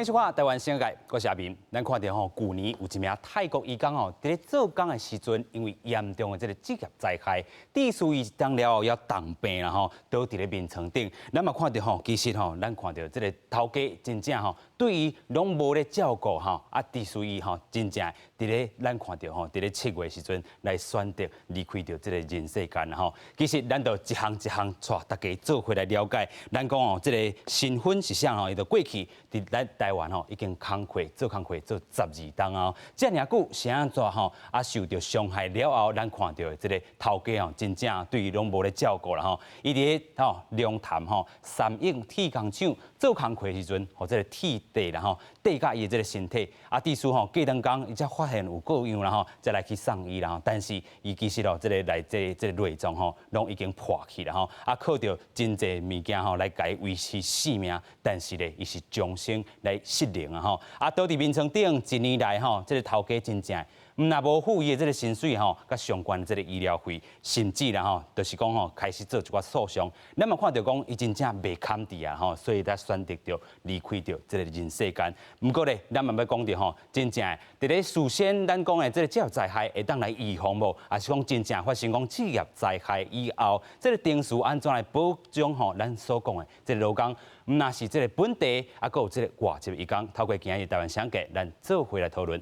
迎收看《台灣新界》，我是阿明。咱看著吼，舊年有一名泰國移工吼，佇咧做工的時陣，因為嚴重的這个職業災害，致使伊當了後猶重病啦吼，倒佇咧眠床頂。咱嘛看著吼，其實吼，咱看著這个頭家真正吼，對伊攏無咧照顧吼，啊，致使伊吼，真正佇咧咱看著吼，佇咧7月時陣來選擇離開著這个人世間吼。其實咱就一項一項帶大家做伙來了解。咱講哦，這个身份是啥吼？伊就過去佇咱台灣吼，已經工課做工課做12冬啊，遮爾久是按怎吼？啊，受著傷害了後，咱看著這个頭家吼，真正對伊攏無咧照顧啦吼。伊佇咧吼龍潭吼三永鐵工廠做工課時陣，予這个鐵塊啦吼，塊著伊的這个身體，啊，致使吼過2工，伊才發現有過樣啦吼，才來去送醫啦吼。但是伊其實哦，這个內這這个內臟吼，攏已經破去啦吼，啊，靠著真濟物件吼來共伊維持性命，但是咧，伊是終生來失能啊吼。啊，倒佇眠床頂一年來吼，這个頭家真正毋但無付伊的這个薪水吼，佮相關的這个醫療費，甚至啦吼，就是講吼開始做一寡訴訟。咱嘛看著講，伊真正袂堪佇啊吼，所以才選擇著離開著這个人世間。毋過咧，咱嘛欲講著吼，真正佇咧事先咱講的這个職業災害會當來預防無？抑是講真正發生講職業災害以後，這个程序按怎來保障吼？咱所講的這个勞工，毋但是這个本地，啊，閣有這个外籍移工，透過今日台灣商界，咱做伙來討論。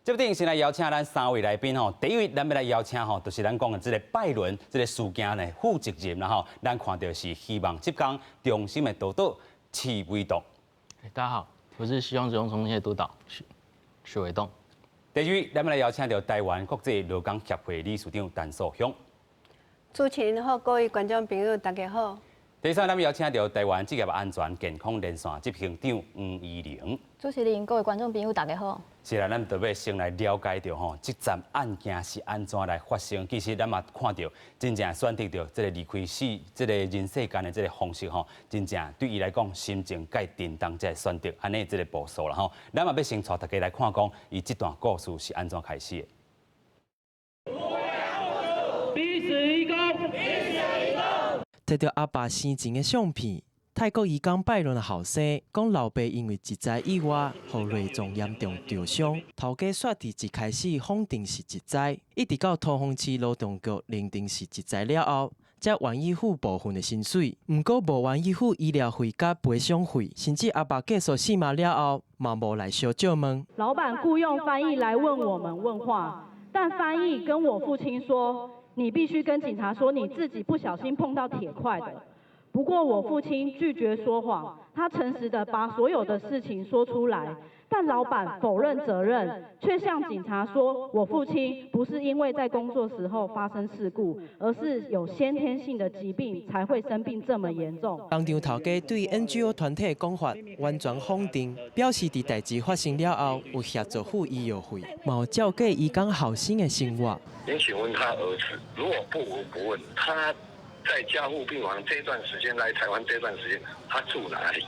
這頂先來邀請咱三位來賓吼，第一位咱欲來邀請吼，就是咱講的這个拜倫這个事件的負責人啦吼，咱看著是希望職工中心的督導徐維棟。大家好，我是希望職工中心的督導許許維棟。第二位，咱欲來邀請著台灣國際勞工協會理事長陳素香。主持人好，各位觀眾朋友大家好。第三，咱欲邀請著台灣職業安全健康連線執行長黃怡玲。主持人、各位觀眾朋友大家好。是啦，咱就欲先來了解著吼，這樁案件是按怎來發生。其實咱嘛看著，真正選擇著這个離開世、這个人世間的這个方式吼，真正對伊來講心情蓋震動才會選擇按呢這个步數啦吼。咱嘛欲先帶大家來看講，伊這段故事是按怎開始的。彼此移工，摕著阿爸生前的相片，泰國移工拜倫的後生講，老爸因為職災意外，予內臟嚴重著傷，頭家煞佇一開始否定是職災，一直到桃園市勞動局認定是職災了後，才願意付部分的薪水。毋過無願意付醫療費佮賠償費，甚至阿爸結束性命了後，嘛無來相借問。老闆僱用翻譯來問我們問話，但翻譯跟我父親說：你必須跟警察說你自己不小心碰到鐵塊的。不過我父親拒絕說謊，他誠實的把所有的事情說出來。但老闆否認責任，卻向警察說我父親不是因為在工作時候發生事故，而是有先天性的疾病才會生病這麼嚴重。工廠頭家對 NGO 團體的講法完全否定，表示佇代誌發生了後有協助付醫藥費，嘛有照顧移工後生的生活。你請問他兒子，如果不聞不問，他在加護病房這段時間來台灣這段時間，他住哪裡？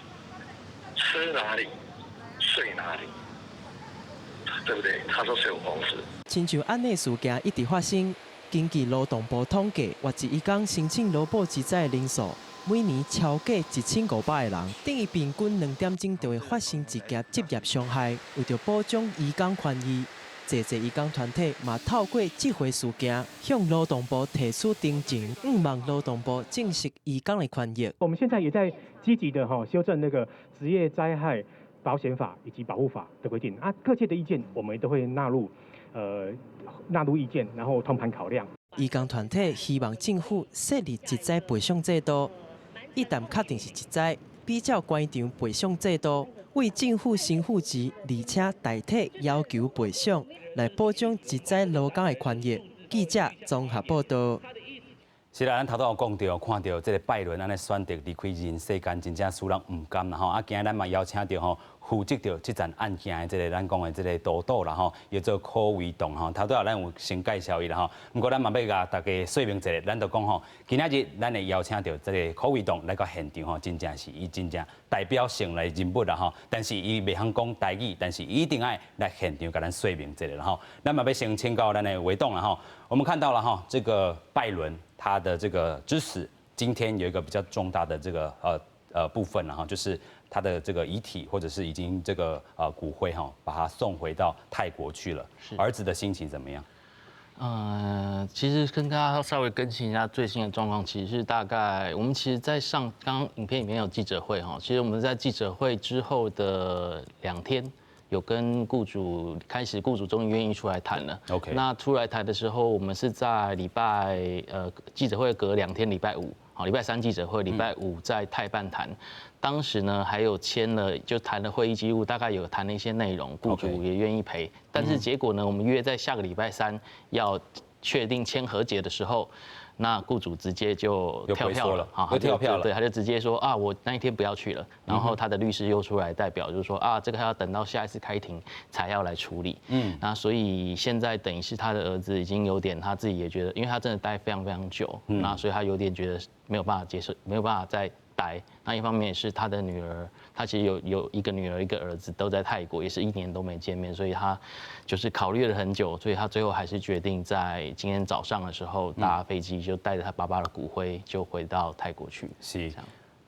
吃哪裡？睡哪裡？對不對？他說是有公司。親像按呢事件一直發生，根據勞動部統計，外籍移工申請勞保職災的人數，每年超過1500個人，等於平均2點鐘就會發生一件職業傷害。為著保障移工權益，濟濟移工團體嘛透過這回事件，向勞動部提出陳情，向望勞動部正視移工的權益。我們現在也在積極的哈修正那個職業災害保險法以及保護法的規定啊，各界的意見我們都會納入意見，然後通盤考量。移工團體希望政府設立職災賠償制度，一旦確定是職災，比照官場賠償制度，為政府先付錢，而且代替要求賠償，來保障職災勞工的權益。記者綜合報道。是啦，咱頭拄有講著，看著這个拜倫按呢選擇離開人世間，真正使人毋甘啦吼。啊，今日咱嘛邀請著吼負責著這樁案件的這个咱講的這个督導啦吼，叫做柯維棟吼。頭拄仔咱有先介紹伊啦吼，毋過咱嘛欲共大家說明一下，咱就講吼，今仔日咱會邀請著這个柯維棟來到現場吼，真正是伊真正代表性來人物啦吼。但是伊袂曉講台語，但是伊一定愛來現場共咱說明一下啦吼。咱嘛欲先請教咱的維棟啦吼。我們看到了哈，這個拜倫他的這個之死，今天有一個比較重大的這個部分了哈，就是他的這個遺體或者是已經這個骨灰哈，把他送回到泰國去了。兒子的心情怎麼樣？其實跟大家稍微更新一下最新的狀況，其實是大概我們其實，在上剛剛影片裡面有記者會哈，其實我們在記者會之後的2天，有跟雇主開始，雇主終於願意出來談了。 那出來談的時候，我們是在禮拜記者會隔2天，禮拜五，好，禮拜三記者會，禮拜五在泰辦談。當時呢，還有簽了，就談了會議記錄，大概有談了一些內容，雇主也願意賠。但是結果呢，我們約在下個禮拜三要確定簽和解的時候，那雇主直接就跳票了，好，又跳票了，對，他就直接說啊，我那一天不要去了。然後他的律師又出來代表，就是說啊，這個還要等到下一次開庭才要來處理。那所以現在等於是他的兒子已經有點他自己也覺得，因為他真的待非常非常久，那所以他有點覺得沒有辦法接受，沒有辦法再待。那一方面也是他的女兒，他其實有一個女兒一個兒子都在泰國，也是一年都沒見面，所以他就是考慮了很久，所以他最後還是決定在今天早上的時候搭飛機，就帶着他爸爸的骨灰就回到泰國去。是。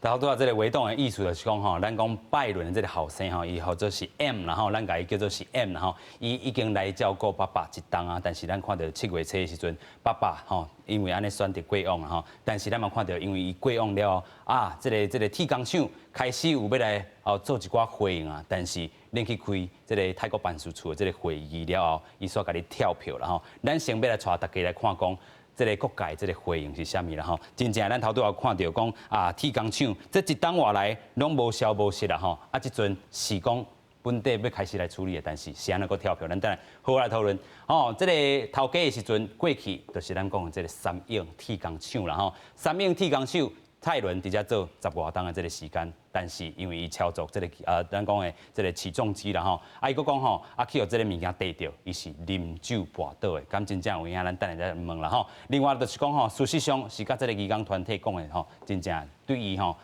頭拄仔這個偉棟的意思就是講吼，咱講拜倫的這個後生吼，伊號做是 M，然後咱共伊叫做是 M，然後伊已經來照顧爸爸一冬啊，但是咱看到7月初的時陣，爸爸吼因為按呢選擇過往吼，但是咱嘛看到，因為伊過往了後啊，這個鐵工廠開始有欲來哦做一寡回應啊，但是恁去開這個泰國辦事處的這個會議了後，伊煞共你跳票啦吼。咱先欲來帶大家來看講，這個各界這個回應是啥物啦吼？真正咱頭拄仔看著講啊，鐵工廠這一冬外來攏無消無息啦吼。啊，這陣是講本地欲開始來處理的，但是是按怎閣跳票？咱等下好好來討論。哦，這個頭家的時陣過去，就是咱講的這個三永鐵工廠啦吼。三永鐵工廠蔡倫佇遮做十外冬的這個時間，但是因為伊操作這個咱講的這個起重機啦吼，啊伊閣講吼，啊去予這個物件硩著，伊是啉酒跋倒的，敢真正有影？咱等下再問啦吼。另外就是講吼，事實上是佮這個移工團體講的吼，真正對伊吼，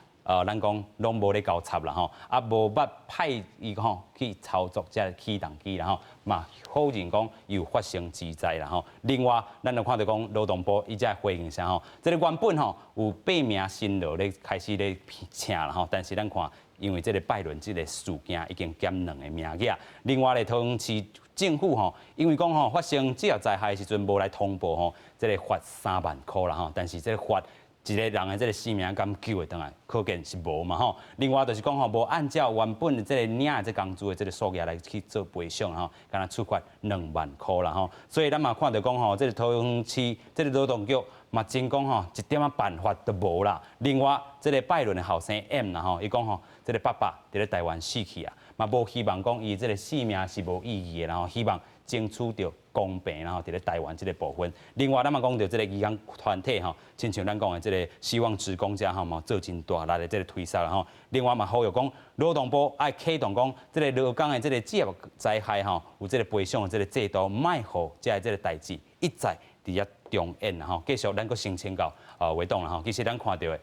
咱講攏無咧交插啦吼，啊無捌派伊吼去操作這起重機啦吼，嘛否認講有發生職災啦吼。另外，咱就看著講勞動部伊才回應啥吼，這個原本吼有八名新勞咧開始咧請啦吼，但是咱看因為這個拜倫這個事件已經減兩個名額。另外咧，桃園市政府吼，因為講吼發生職業災害的時陣無來通報吼，這個罰3萬箍啦吼，但是這個罰一個人的這個性命敢救會轉來，可見是無嘛吼。另外就是講吼，無按照原本的這個領的這工資的這個數額來去做賠償吼，敢若處罰2萬箍啦吼。所以咱嘛看著講吼，這個桃園市這個勞動局嘛真講吼，一點仔辦法都無啦。另外，這個拜倫的後生 M 啦吼，伊講吼，這個爸爸佇咧台灣死去啊，嘛無希望講伊這個性命是無意義的，然後希望爭取著公平，然後佇咧台灣這個部分。另外，咱嘛講著這個移工團體吼，親像咱講的這個希望職工遮吼嘛做真大力的這個推捒啦吼。另外嘛呼籲講勞動部愛啟動講這個勞工的這個職業災害吼，有這個賠償的這個制度，莫予這个這個代誌一再佇遐重演啦吼。繼續，咱閣先請教偉棟啦吼。其實咱看著的，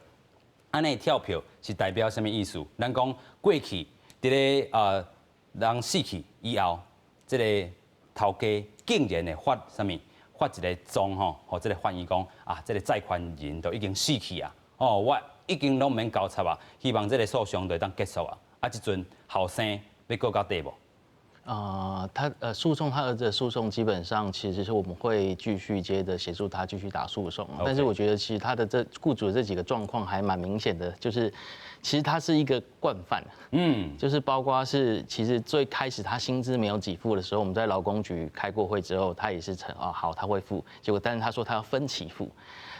按呢跳票是代表啥物意思？咱講過去佇咧人死去以後，這個頭家竟然會發啥物？發一個狀吼，予這個法院講啊，這個債權人都已經死去啊，哦，我已經攏毋免交插啊，希望這個訴訟就會當結束啊。啊，這陣後生欲告到底無？他訴訟他兒子的訴訟，基本上其實是我們會繼續接着協助他繼續打訴訟。但是我覺得其實他的這雇主的這幾個狀況還蠻明顯的，就是其實他是一個慣犯，就是包括是其實最開始他薪資沒有給付的時候，我們在勞工局開過會之後，他也是承哦好他會付，結果但是他說他要分期付。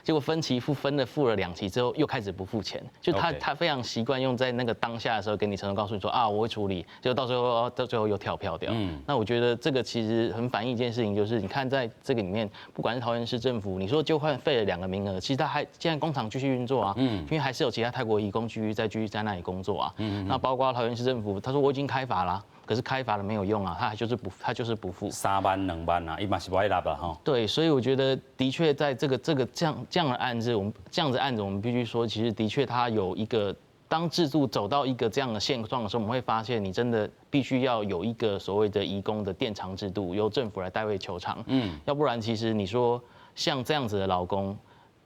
結果分期付分了付了2期之後，又開始不付錢，就他非常習慣用在那個當下的時候給你承諾，告訴你說啊我會處理，結果到最後又跳票掉。那我覺得這個其實很反映一件事情，就是你看在這個裡面，不管是桃園市政府，你說就算廢了2個名額，其實他還現在工廠繼續運作啊，因為還是有其他泰國移工繼續在那裡工作啊。那包括桃園市政府，他說我已經開罰了。可是開罰了沒有用啊，他就是不付3萬2萬啊，伊嘛是無愛納啦吼。對，所以我覺得的確在這個這樣的案子，我們這樣子案子，我們必須說，其實的確他有一個當制度走到一個這樣的現狀的時候，我們會發現你真的必須要有一個所謂的移工的墊償制度，由政府來代為求償。要不然其實你說像這樣子的勞工，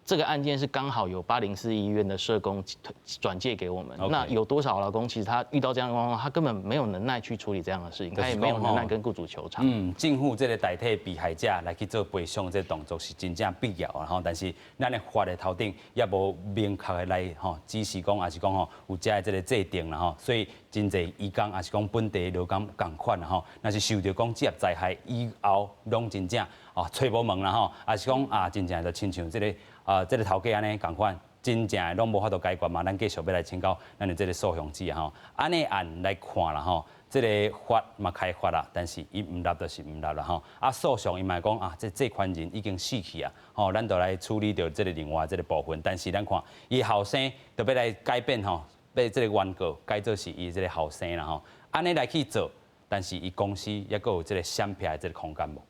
這個案件是剛好有804醫院的社工轉介給我們。那有多少勞工其實他遇到這樣的狀況，他根本沒有能耐去處理這樣的事情，他也沒有能耐跟雇主求償。嗯，政府這個代替被害者來去做賠償這個動作是真正必要的吼，但是咱的法的頭頂也無明確的來吼指示講，抑是講吼有這的這個制定啦吼，所以真濟移工抑是講本地勞工仝款啦吼，若是受著講職業災害以後，攏真正哦揣無門啦吼，抑是講啊真正就親像這個啊這個頭家按呢仝款，真正攏無法度解決嘛。咱繼續欲來請教咱的這個訴訟者吼，按呢案來看啦吼，這個法嘛開罰啦，但是伊毋立就是毋立啦吼。啊，訴訟伊嘛講啊，這債權人已經死去啊，吼，咱就來處理著這個另外這個部分。但是咱看伊後生就欲來改變吼，欲這個原告改做是伊這個後生啦吼，按呢來去做，但是伊公司猶閣有這個閃避的這個空間無？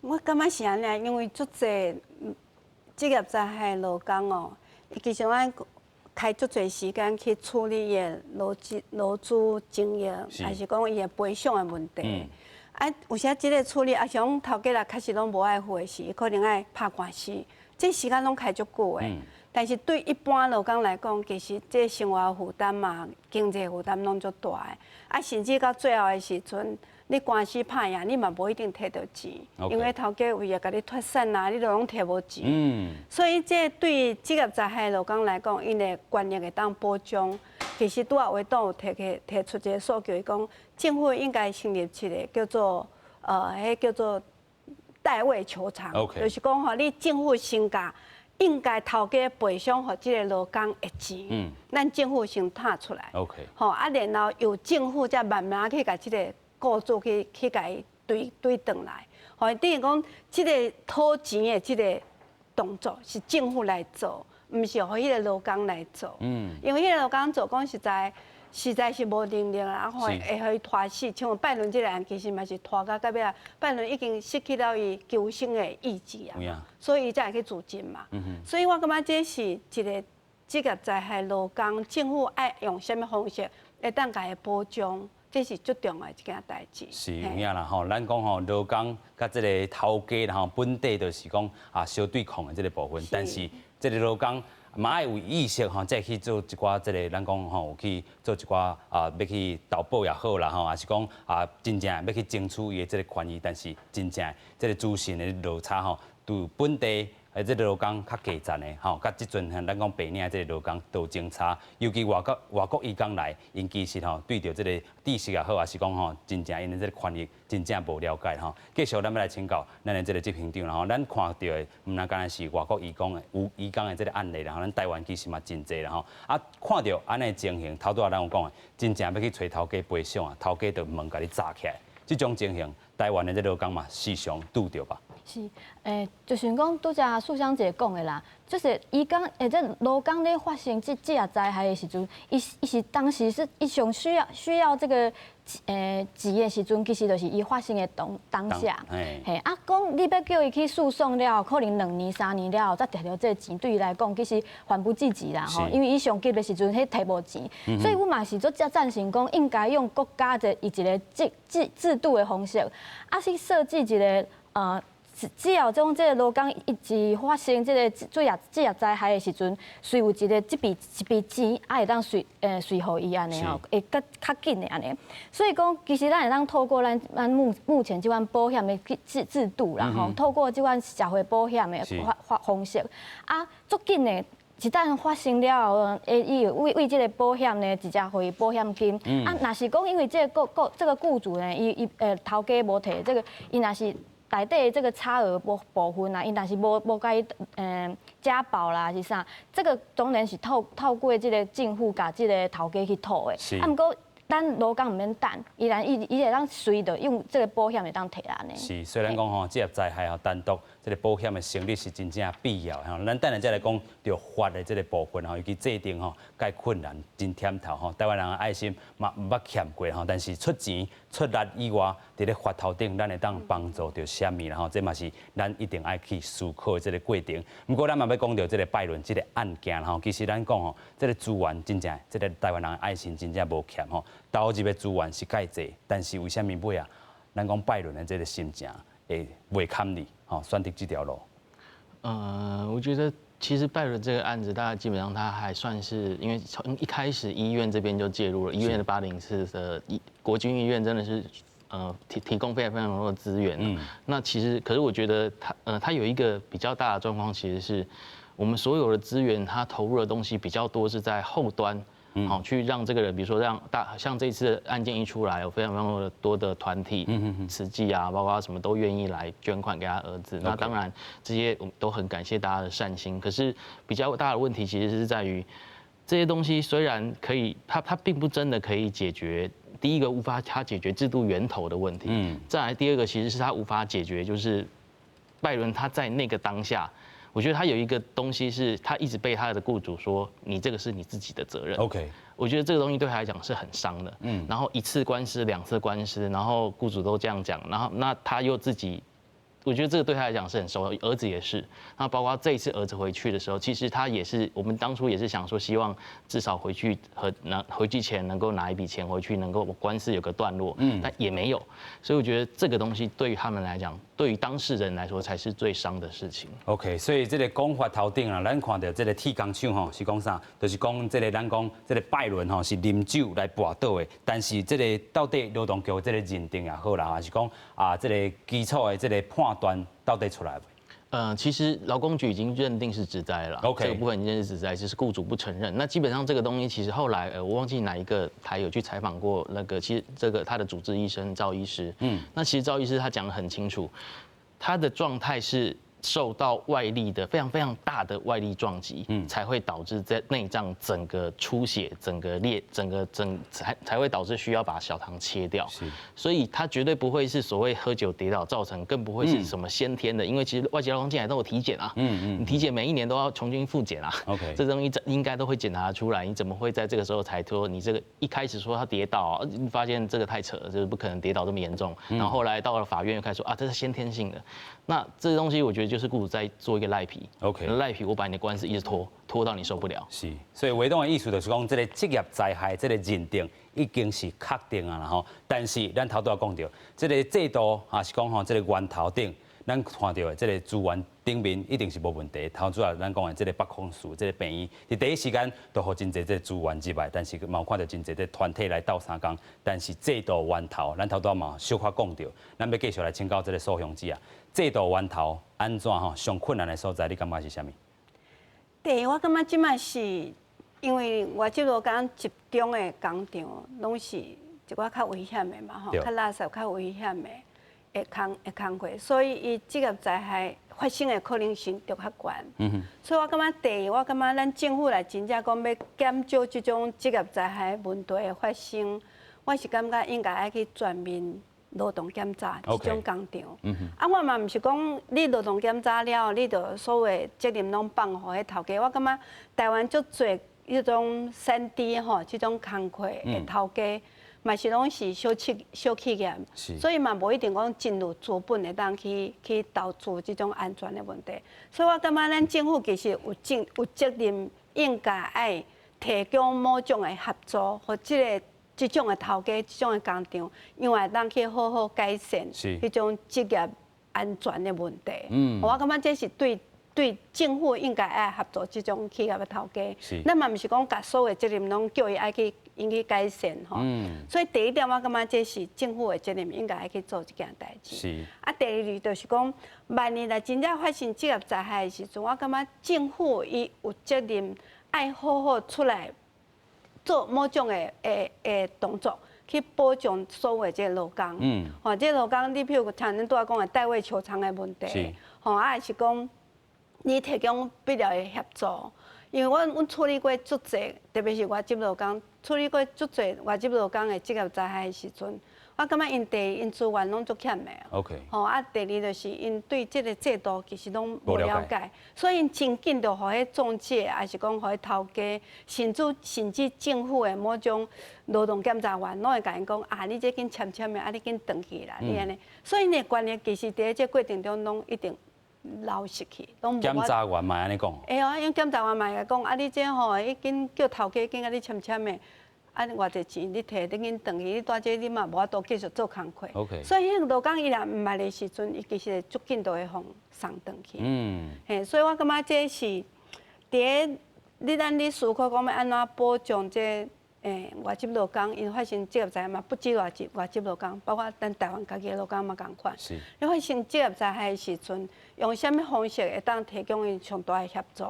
我感覺是按呢，因為足濟職業災害勞工哦，伊其實愛開足濟時間去處理伊的勞資勞資爭議，抑是講伊的賠償的問題。啊，有時這個處理，抑是講頭家若確實攏無愛付的時，伊可能愛拍官司，這時間攏開足久的。但是對一般勞工來講，其實這生活負擔嘛、經濟負擔攏足大的。啊，甚至到最後的時陣，你官司拍贏，你嘛無一定提著錢，因為頭家為著共你脫產啊，你都攏提無錢。所以這對職業災害勞工來講，𪜶的權益會當保障。其實拄仔會黨有提起提出一個訴求，伊講政府應該成立一個叫做彼叫做代位求償，就是講吼，你政府先共應該頭家賠償予這個勞工的錢，咱政府先攤出來，吼啊，然後由政府才慢慢去共這個雇主去去共伊追追轉來，吼，等於講這個討錢的這個動作是政府來做，毋是予彼個勞工來做。因為彼個勞工做，講實在，實在是無能力啊，吼，會予伊拖死。像拜倫這個案，其實嘛是拖到到尾仔，拜倫已經失去了伊求生的意志啊，所以伊才會去自盡嘛。所以我感覺這是一個職業災害勞工，政府愛用啥物方式會當共伊保障，這是最重要的一件代誌。是有影啦吼，咱講吼勞工佮這個頭家啦吼，本底就是講啊相對抗的這個部分，但是這個勞工嘛愛有意識吼，再去做一寡這個咱講吼，有去做一寡啊，欲去投保也好啦吼，抑是講啊，真正欲去爭取伊的這個權益，但是真正這個資訊的落差吼，對本地的這個勞工較低層的吼，佮這陣咱講白領這個勞工都真差，尤其外國外國移工來，𪜶其實吼對著這個知識也好，抑是講吼真正𪜶的這個權益真正無了解吼。繼續咱欲來請教咱的這個執行長啦吼，咱看著的毋但干焦是外國移工的有移工的這個案例啦吼，咱台灣其實嘛真濟啦吼。啊，看著按呢情形，頭拄仔咱有講的，真正欲去揣頭家賠償啊，頭家就門共你閘起來，這種情形，台灣的這勞工嘛時常拄著吧？是，就像講拄才素香姐講的啦，就是移工，這勞工咧發生這職業災害的時陣，伊伊是當時是伊上需要需要這個錢的時陣，其實就是伊發生的當當下，嘿，啊，講你欲叫伊去訴訟了，可能2年、3年了後才提著這個錢，對伊來講其實緩不濟急啦吼，因為伊上急的時陣，彼提無錢，所以阮嘛是足贊成講，應該用國家的一個制制制度的方式，啊，去設計一個只要將這個勞工一直發生這個職業職業災害的時陣，隨有一個這筆一筆錢，啊會當隨隨予伊按呢吼，會較較緊的按呢。所以講，其實咱會當透過咱咱目目前這款保險的制制度啦吼，透過這款社會保險的發發方式，啊，足緊的。一旦發生了後，會伊為為這個保險呢，直接予伊保險金。啊，若是講因為這個雇雇這個雇主呢，伊伊頭家無提這個，伊若是內底這個差額部部分啊，伊若是無無共伊加保啦，是啥？這個當然是透透過這個政府共這個頭家去討的。啊，毋過咱勞工毋免等，伊然伊伊會當隨著用這個保險會當提按呢。是，雖然講吼，職業災害吼，單獨這個保險的成立是真正必要吼。咱等下再來講著法的這個部分吼，尤其制定吼，較困難，真忝頭吼。台灣人的愛心嘛毋捌欠過吼，但是出錢出力以外，佇咧法頭頂，咱會當幫助著啥物啦吼？這嘛是咱一定愛去思考的這個過程。毋過咱嘛欲講著這個拜倫這個案件吼，其實咱講吼，這個資源真正，這個台灣人的愛心真正無欠吼。投入的資源是蓋濟，但是為啥物尾啊？咱講拜倫的這個心情會袂堪你吼，選擇這條路。我覺得其實拜倫這個案子，大家基本上他還算是，因為從一開始醫院這邊就介入了，醫院的804的醫國軍醫院真的是，提供非常非常多的資源。那其實，可是我覺得他有一個比較大的狀況，其實是我們所有的資源，他投入的東西比較多是在後端，好去讓這個人，比如說讓大，像這次案件一出來，有非常非常多的團體，慈濟啊，包括什麼都願意來捐款給他兒子。那當然這些我們都很感謝大家的善心。可是比較大的問題其實是在於這些東西雖然可以，它並不真的可以解決。第一個無法它解決制度源頭的問題，再來第二個其實是他無法解決，就是拜倫他在那個當下，我覺得他有一個東西是他一直被他的雇主說，你這個是你自己的責任。 我覺得這個東西對他來講是很傷的。然後一次官司、兩次官司，然後雇主都這樣講，然後那他又自己，我覺得這個對他來講是很受，兒子也是。那包括這一次兒子回去的時候，其實他也是，我們當初也是想說，希望至少回去和拿回去前能夠拿一筆錢回去，能夠官司有個段落。但也沒有。所以我覺得這個東西對於他們來講，對於當事人來說才是最傷的事情。 OK，所以這個講法頭頂啊，咱看著這個鐵工廠吼是講啥？就是講這個咱講這個拜倫吼是啉酒來跋倒的，但是這個到底勞動局這個認定也好啦，還是講啊這個基礎的這個判斷到底出來未？其實勞工局已經認定是職災了。 這個部分已經是職災，就是雇主不承認。那基本上這個東西，其實後來我忘記哪一個台有去採訪過那個，其實這個他的主治醫生趙醫師。那其實趙醫師他講得很清楚，他的狀態是受到外力的非常非常大的外力撞擊，才會導致在內臟整個出血、整個裂、整個整才會導致需要把小腸切掉。所以他絕對不會是所謂喝酒跌倒造成，更不會是什麼先天的，因為其實外籍勞工進來都有體檢啊，你體檢每一年都要重新複檢啊。 這東西應該都會檢查出來，你怎麼會在這個時候才說你這個一開始說他跌倒，發現這個太扯了，就是不可能跌倒這麼嚴重。然後後來到了法院又開始說啊，這是先天性的。那這東西我覺得就是雇主在做一個賴皮。 賴皮，我把你的官司一直拖，拖到你受不了。是，所以偉東的意思就是講，這個職業災害這個認定已經是確定啊啦吼。但是咱頭拄仔講著，這個制度也是講吼，這個源頭頂，咱看著的這個資源頂面一定是無問題。頭拄仔咱講的這個北控市這個病院，佇第一時間就予真濟這個資源入來，但是嘛有看著真濟這團體來鬥相共。但是制度源頭，咱頭拄仔嘛小可講著，咱欲繼續來請教這個素香姊啊，制度源頭按怎吼上困難的所在，你感覺是啥物？第一，我感覺這擺是因為外籍勞工集中的工廠，攏是一寡較危險的嘛吼，較垃圾、較危險的工課，所以伊職業災害發生的可能性就較懸。所以我感覺第一，我感覺咱政府來真正講欲減少這種職業災害問題的發生，我是感覺應該愛去全面勞動檢查這種工廠。啊，我嘛毋是講你勞動檢查了後，你就所有責任攏放予彼頭家。我感覺台灣足濟彼種3D 吼，這種工課的頭家，嘛是攏是小企業，所以嘛無一定講真有資本會當去投資這種安全的問題。所以我感覺咱政府其實有責任應該愛提供某種的協助，予這種的頭家、這種的工廠，讓會當去好好改善彼種職業安全的問題。我感覺這是對政府應該愛協助這種企業的頭家。咱嘛毋是講共所有責任攏叫伊愛去𪜶去改善吼。所以第一點，我感覺這是政府的責任，應該愛去做這件代誌。啊，第二就是講，萬一若真正發生職業災害的時陣，我感覺政府伊有責任愛好好出來做某種的動作，去保障所有這個勞工。吼，這個勞工，你譬如像咱拄仔講的代位求償的問題，吼，啊，還是講你提供必要的協助，因為阮處理過足濟，特別是外籍勞工，處理過足濟外籍勞工的職業災害的時陣，我感覺𪜶第一，𪜶資源攏足欠的。 吼，啊，第二就是𪜶對這個制度其實攏無了解，所以𪜶真緊就予彼中介，抑是講予彼頭家，甚至政府的某種勞動檢查員，攏會共𪜶講啊，你這緊簽簽的，啊，你緊轉去啦，你按呢。所以𪜶的權利其實佇這過程中攏一定流失去，攏無。檢查員嘛按呢講。會啊，因為檢查員嘛會講啊，你這吼已經叫頭家緊共你簽簽的。啊，偌濟錢你提，你緊轉去，你蹛這你嘛無法度繼續做工課。 所以彼個勞工伊若毋捌的時陣，伊其實足緊就會予送轉去。嘿，所以我感覺這是佇咧你咱咧思考講欲按怎保障這外籍勞工，𪜶發生職業災害嘛，不止外籍勞工，包括咱台灣家己的勞工嘛仝款。你發生職業災害的時陣，用啥物方式會當提供𪜶上大的協助？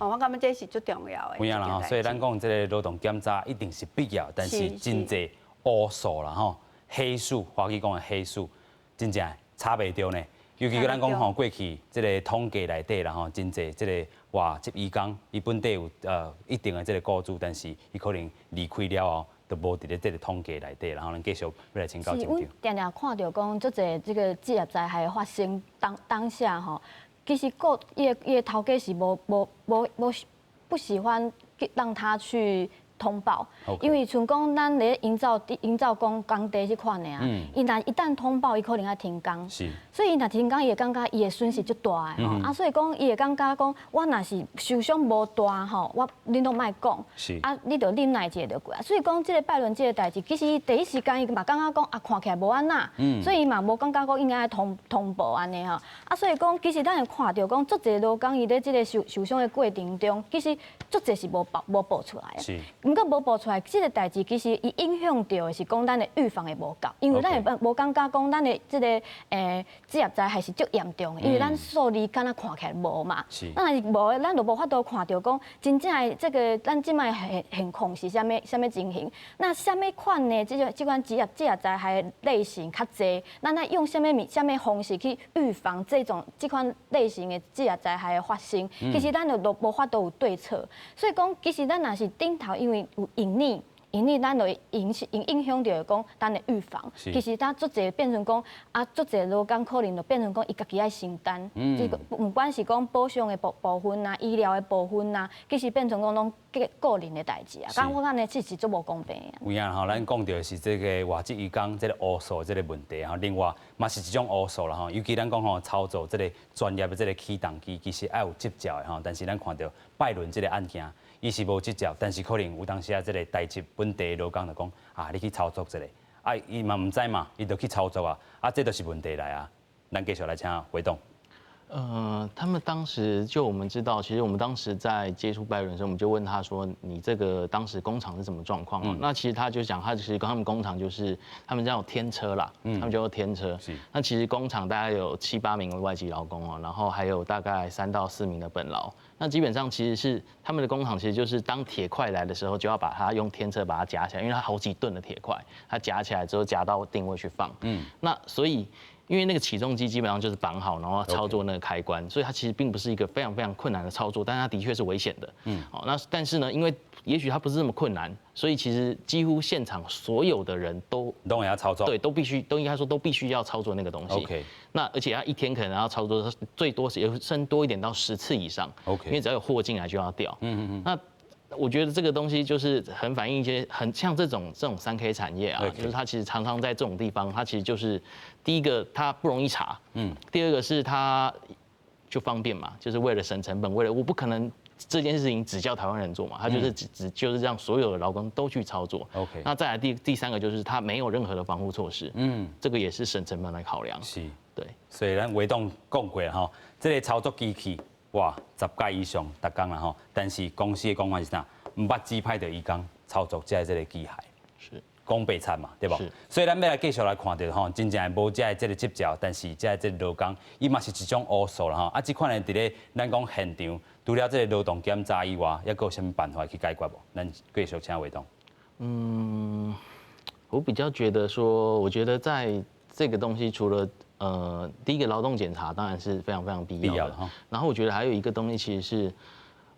哦，我感覺這是足重要的。有影啦吼，所以咱講這个勞動檢查一定是必要，但是真濟烏數啦吼，黑數，華語講的黑數，真正查袂著呢。尤其咱講吼，過去這个統計內底啦吼，真濟這个外籍移工，伊本地有一定的這个雇主，但是伊可能離開了後，就無佇咧這个統計內底，然後咱繼續欲來請教是，阮定定看著講，足濟這个職業災害發生當下吼，其實雇伊的頭家是無無無無不喜歡讓他去通報，因為像講咱咧營造工地這款的啊，伊若一旦通報，伊可能愛停工，所以伊若停工，伊會感覺伊的損失足大的吼，啊，所以講伊會感覺講，我若是受傷無大吼，我恁攏莫講，啊，你著忍耐一下就過啊。所以講這个拜倫這个代誌，其實第一時間伊嘛感覺講啊，看起來無按怎，所以伊嘛無感覺講應該通報按呢吼，啊，所以講其實咱會看著講，足濟勞工伊咧這个受傷的過程中，其實足濟是無報出來的。毋過無報出來，這个代誌其實伊影響著的是講咱的預防會無夠，因為咱會無感覺講咱的這个職業災害是足嚴重的，因為咱數字敢若看起來無嘛，咱若是無，咱就無法度看著講真正的這个咱這擺現況是啥物啥物情形。那啥物款的這款職業災害類型較濟，咱愛用啥物方式去預防這款類型的職業災害的發生？其實咱就都無法度有對策。所以講，其實咱若是頂頭，因為有隱匿，隱匿咱就會影響著講咱的預防。其實咱足濟變成講啊，足濟勞工可能就變成講伊家己愛承擔。這個毋管是講保障的部分啊，醫療的部分啊，其實變成講攏個人的代誌啊。咁我按呢，這是足無公平的。有影吼，咱講著的是這个外籍移工這个烏數這个問題吼，另外嘛是一種烏數啦吼。尤其咱講吼，操作這个專業的這个起重機，其實愛有執照的吼。但是咱看著拜倫這个案件，伊是無執照，但是可能有當時啊，這个台籍本地勞工就講啊，你去操作這个，啊，伊嘛毋知嘛，伊就去操作啊，啊，這就是問題來啊。咱繼續來請回董。他們當時就我們知道，其實我們當時在接觸拜倫的時候，我們就問他說：“你這個當時工廠是什麼狀況？”那其實他就講，他其實他們工廠就是他們叫天車啦，他們叫做天車。那其實工廠大概有七八名的外籍勞工哦，然後還有大概3到4名的本勞。那基本上其實是他們的工廠，其實就是當鐵塊來的時候，就要把它用天車把它夾起來，因為它好幾噸的鐵塊，它夾起來之後夾到定位去放。那所以，因為那個起重機基本上就是綁好，然後操作那個開關，所以它其實並不是一個非常非常困難的操作，但是它的確是危險的。好，那但是呢，因為也許它不是這麼困難，所以其實幾乎現場所有的人都都要操作，對，都必須都應該說都必須要操作那個東西。 那而且他一天可能要操作最多是有甚多一點到10次以上。 因為只要有貨進來就要吊。那我覺得這個東西就是很反映一些很像這種3K 產業啊，就是它其實常常在這種地方，它其實就是第一個它不容易查，第二個是它就方便嘛，就是為了省成本，為了我不可能這件事情只叫台灣人做嘛，他就是只就是讓所有的勞工都去操作。 那再來第三個就是他沒有任何的防護措施，這個也是省成本來考量。對。所以咱偉董講過吼，這个操作機器哇，10擺以上逐工啦吼，但是公司的講法是啥？毋捌指派著移工操作這个機械，講白賊嘛，對無？所以咱欲來繼續來看著吼，真正會無這个執照，但是這個勞工，伊嘛是一種烏數啦吼。啊，這款的佇咧咱講現場，除了這個勞動檢查以外，猶閣有啥物辦法去解決無？咱繼續請偉董。嗯，我比較覺得說，我覺得在這個東西除了第一個勞動檢查當然是非常非常必要的。然後我覺得還有一個東西，其實是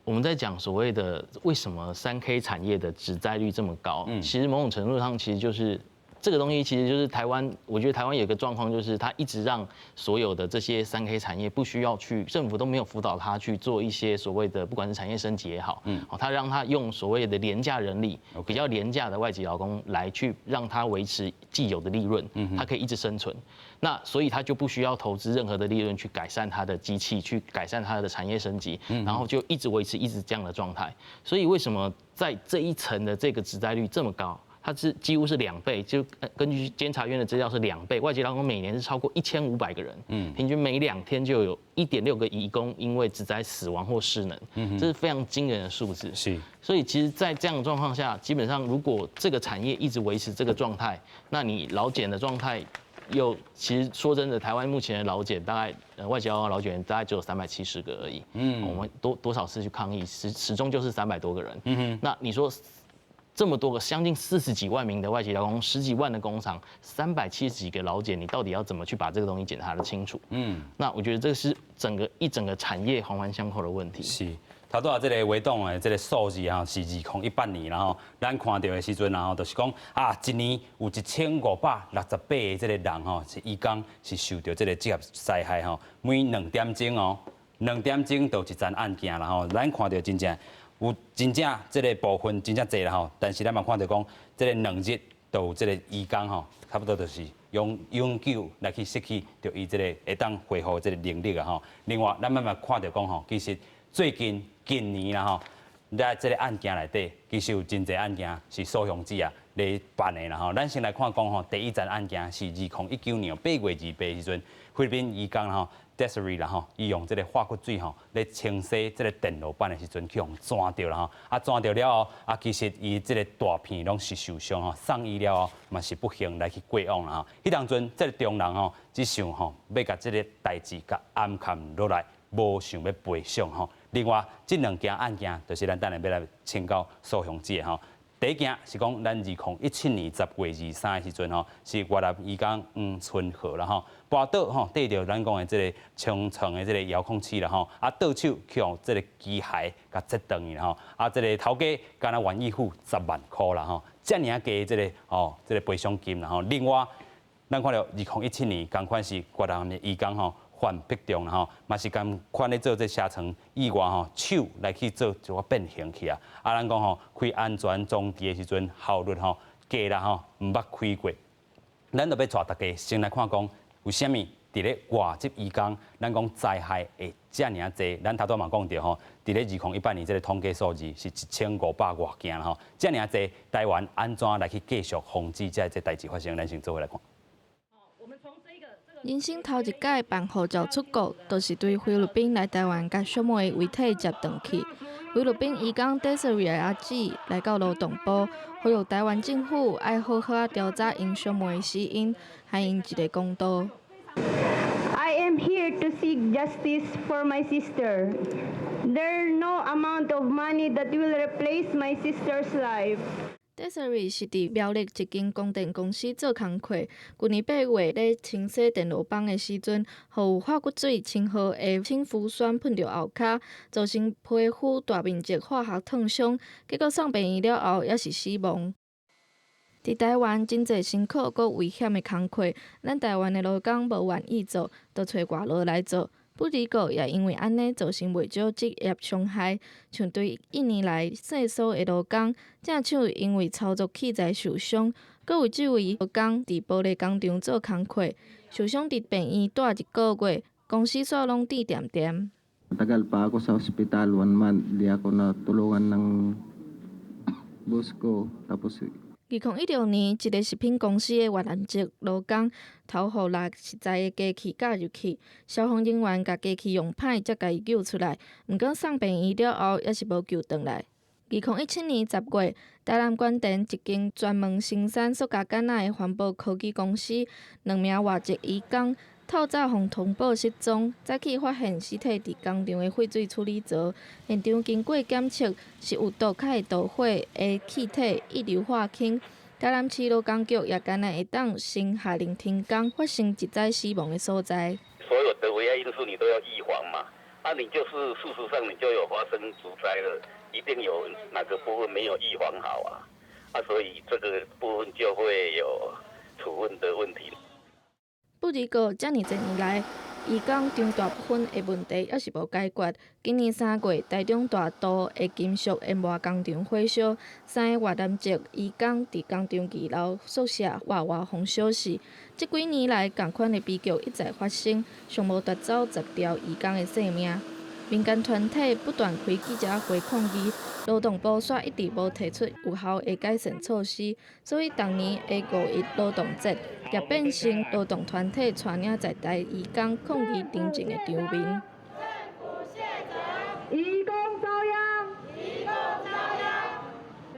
我們在講所謂的為什麼3K 產業的職災率這麼高？其實某種程度上，其實就是這個東西其實就是台灣，我覺得台灣有一個狀況，就是他一直讓所有的這些3K 產業不需要去，政府都沒有輔導他去做一些所謂的，不管是產業升級也好，哦，他讓他用所謂的廉價人力，比較廉價的外籍勞工來去讓他維持既有的利潤，他可以一直生存。那所以他就不需要投資任何的利潤去改善他的機器，去改善他的產業升級，然後就一直維持一直這樣的狀態。所以為什麼在這一層的這個職災率這麼高？它是幾乎是兩倍，就根據監察院的資料是兩倍，外籍勞工每年是超過1500個人，平均每2天就有1.6個移工因為職災死亡或失能，這是非常驚人的數字。所以其實，在這樣的狀況下，基本上如果這個產業一直維持這個狀態，那你勞檢的狀態又其實說真的，台灣目前的勞檢大概外籍勞工勞檢員大概只有370個而已，我們多少次去抗議，始終就是300多個人，那你說，這麼多個將近40幾萬名的外籍勞工，十幾萬的工廠，370幾個勞檢，你到底要怎麼去把這個東西檢查得清楚？那我覺得這是整個一整個產業環環相扣的問題。是，頭拄仔這個畫檔的這個數字吼是2018年，然後咱看著的時陣，然後就是講啊，一年有1568個這個人吼是移工是受著這個職業災害吼，每2點鐘哦，2點鐘就一件案件啦吼，咱看著真正有真正這個部分真正濟啦吼，但是咱嘛看著講，這個2日就有這個移工吼，差不多就是永永久來去失去著伊這個會當恢復這個能力啊吼。另外，咱嘛嘛看著講吼，其實最近近年啦吼，在這個案件內底，其實有真濟案件是訴訟者啊咧辦的啦吼。咱先來看講吼，第一件案件是2019年8月28時陣，菲律賓移工吼，Desiree 啦吼，伊用這個化骨水吼咧清洗這個電路板的時陣，去予鑽著啦吼，啊鑽著了後，啊其實伊這個大片攏是受傷吼，送醫了後嘛是不幸來去過往啦吼。彼當陣這個中人吼，只想吼欲共這個代誌共掩蓋落來，無想欲賠償吼。另外，這兩件案件就是咱等下欲來請教訴訟者吼。第一件是講，咱2017年10月23的時陣吼，是越南移工黃春和啦吼，跋倒吼，綴著咱講的這個衝床的這個遙控器啦吼，啊倒手去予這個機械共切斷去啦吼，啊這個頭家敢若願意付10萬箍啦吼，遮爾低這個吼，這個賠償金啦吼。另外，咱看著2017年仝款是越南的移工吼。范碧中啦吼，嘛是仝款咧做這車床意外吼，手來去做一個變形去啊。啊，咱講吼，開安全裝置的時陣效率吼低啦吼，毋捌開過。咱就欲帶大家先來看講，為啥物佇咧外籍移工，咱講災害會遮爾濟？咱頭拄嘛講著吼，佇咧2018年這個統計數字是1500外件啦吼，遮爾濟，台灣按怎來去繼續防止這個代誌發生？咱先做伙來看。人生頭一擺辦護照出國，就是對菲律賓來台灣，共小妹遺體接轉去。菲律賓移工 Desiree 的阿姊來到勞動部，呼籲台灣政府愛好好仔調查𪜶小妹的死因，還𪜶一个公道。 I am here to seek justice for my sister. There no amount of money that will replace my sister's life. Desiree 是佇苗栗一間光電公司做工課，舊年8月咧清洗電路板的時陣，予有化骨水稱號的氫氟酸噴著後跤，造成皮膚大面積化學燙傷，結果送病院了後，猶是死亡。佇台灣真濟辛苦閣危險的工課，咱台灣的勞工無願意做，就揣外勞來做。不離國也因為按呢造成袂少職業傷害，像對印尼來洗梳的勞工，正手因為操作器材受傷，閣有這位勞工佇玻璃工廠做工課，受傷佇病院蹛一個月，公司煞攏佇恬恬。 Tagal pa ako sa ospital, one month, di ako natulungan ng boss ko. Tapos 2016年，一个食品公司的越南籍勞工頭予拉食材的機器咬入去，消防人員共機器用歹，才共伊救出來。毋過送病院了後，猶是無救轉來。2017年10月，台南關田一間專門生產塑膠桿仔的環保科技公司，兩名外籍移工透早予通報失蹤，早起發現屍體佇工廠的廢水處理槽。現場經過檢測，是有毒較會導火的氣體一硫化氫。台南市勞工局也干焦會當先下令停工，發生職災死亡的所在。所有的危害因素你都要預防嘛，啊，你就是事實上你就有發生職災了，一定有哪個部分沒有預防好啊，啊，所以這個部分就會有。處分的問題。不過，遮爾濟年來，移工長大部分的問題猶是無解決。今年3月，台中大肚的金屬研磨工廠火燒，三个越南籍移工佇工廠二樓宿舍活活予燒死。這幾年來，仝款的悲劇一再發生，上無奪走10條移工的性命。民間團體不斷開記者會抗議，勞動部卻一直無提出有效的改善措施，所以逐年的五一勞動節也變成勞動團體帶領在台移工抗議停戰的場面。移工遭殃！移工遭殃！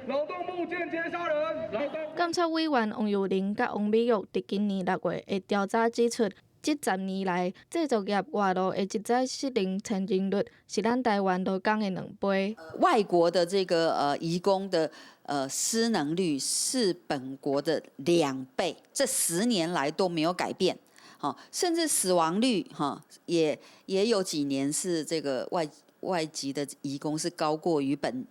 勞動部間接殺人！監察委員王幼玲佮王美玉佇今年6月的調查指出，這10年來，製造業外勞的職災失能承認率是咱台灣勞工的2倍。外國的這個移工的失能率是本國的2倍，這10年來都沒有改變，甚至死亡率哈也有幾年是這個外籍的移工是高過於本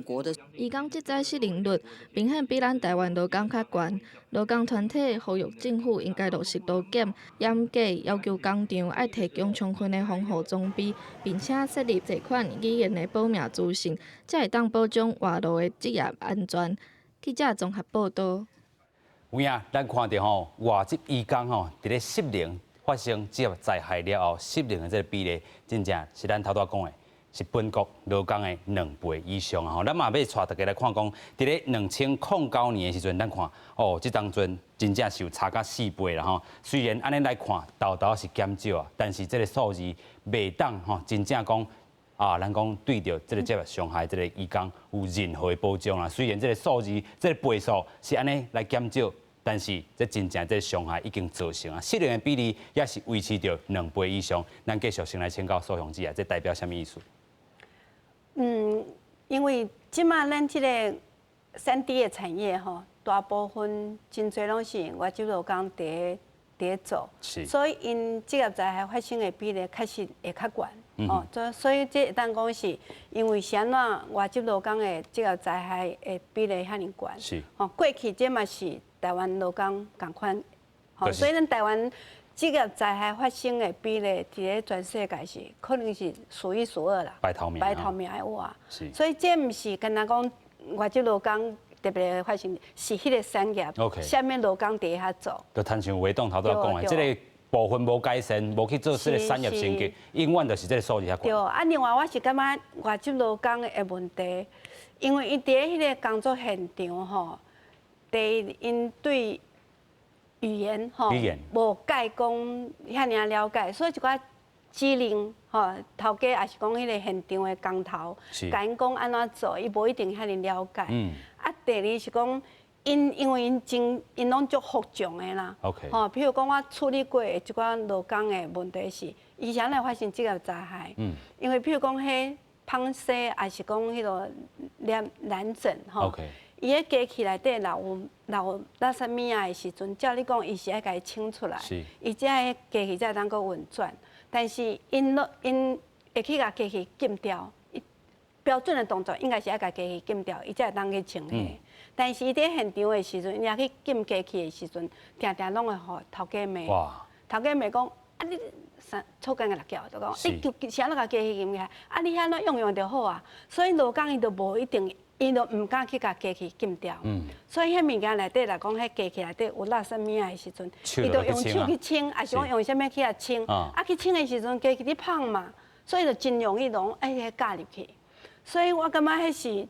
國的。移工職災失能率明顯比咱台灣勞工較懸。勞工團體呼籲政府應該落實勞檢，嚴格要求工廠愛提供充分的防護裝備，並且設立濟款語言的保命資訊，才會當保障外勞的職業安全。記者綜合報道。有影，咱看著吼外籍移工吼，佇咧失能發生職業災害了後，失能的這个比例，真正是咱頭拄仔講的，是本國勞工的2倍以上吼。咱嘛欲帶大家來看講，佇咧2009年的時陣，咱看哦，這當陣真正是有差甲4倍啦吼。雖然按呢來看，沓沓是減少啊，但是這个數字袂當吼，真正講啊，咱講對著這个職業傷害這个移工有任何的保障啦。雖然這个數字、這个倍數是按呢來減少，但是這真正這个傷害已經造成啊，失能的比例也是維持著2倍以上。咱繼續先來請教蘇雄姐啊，這代表啥物意思？因為這馬咱這个3D 的產業吼，大部分真濟攏是外籍勞工佇咧做，所以𪜶職業災害發生的比例確實會較懸。哦，所以這會當講是因為是按怎外籍勞工的職業災害的比例遐爾懸。哦，過去這嘛是台灣勞工仝款，吼，所以咱台灣職業災害發生的比例，佇咧全世界是可能是數一數二啦，排頭名，排頭名的話。所以這毋是干焦講外籍勞工特別發生，是彼個產業，啥物勞工佇遐做。就親像偉董頭拄仔講的，這个部分無改善，無去做這个產業升級，永遠就是這个數字遐懸。對，啊，另外我是感覺外籍勞工的問題，因為𪜶佇咧彼个工作現場吼，第一，𪜶對語言吼無蓋講遐爾了解，所以一寡指令吼，頭家抑是講彼个現場的工頭，共𪜶講按怎做，伊無一定遐爾了解。啊，第二是講，𪜶因為𪜶真，𪜶攏足服從的啦。 吼，譬如講我處理過的一寡勞工的問題是，伊是按怎發生職業災害？因為譬如講，彼紡紗，抑是講彼个染整吼。伊彼機器內底若有垃圾物仔的時陣，照理講，伊是愛共伊清出來，伊才彼機器才會當閣運轉。但是𪜶攏𪜶會去共機器禁掉，標準的動作應該是愛共機器禁掉，伊才會當去清彼。但是伊佇現場的時陣，伊若去禁機器的時陣，定定攏會予頭家罵。頭家罵講啊你啥粗工的來叫，就講你就是按怎共機器禁起來，啊你按怎用用就好啊。所以勞工伊就無一定。伊就毋敢去共機器禁掉，所以彼物件內底來講，彼機器內底有垃圾物仔的時陣，伊就用手去清，抑是講用啥物去共清，啊去清的時陣，機器咧麭嘛，所以就真容易攏愛彼咬入去。所以我感覺彼是，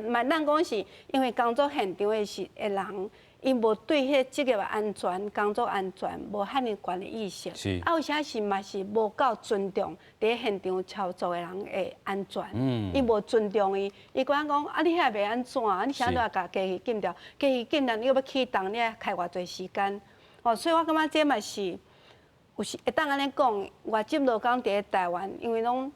嘛咱講是因為工作現場的時的人，伊無對彼個職業安全、工作安全無遐爾懸的意識，啊有時是嘛是無夠尊重佇現場操作的人的安全，伊無尊重伊，伊感覺講啊你遐袂按怎，啊你啥都愛共機器禁掉，機器禁掉你閣欲啟動，你愛開偌濟時間，哦，所以我感覺這嘛是有時會當按呢講，外籍勞工佇咧台灣，因為攏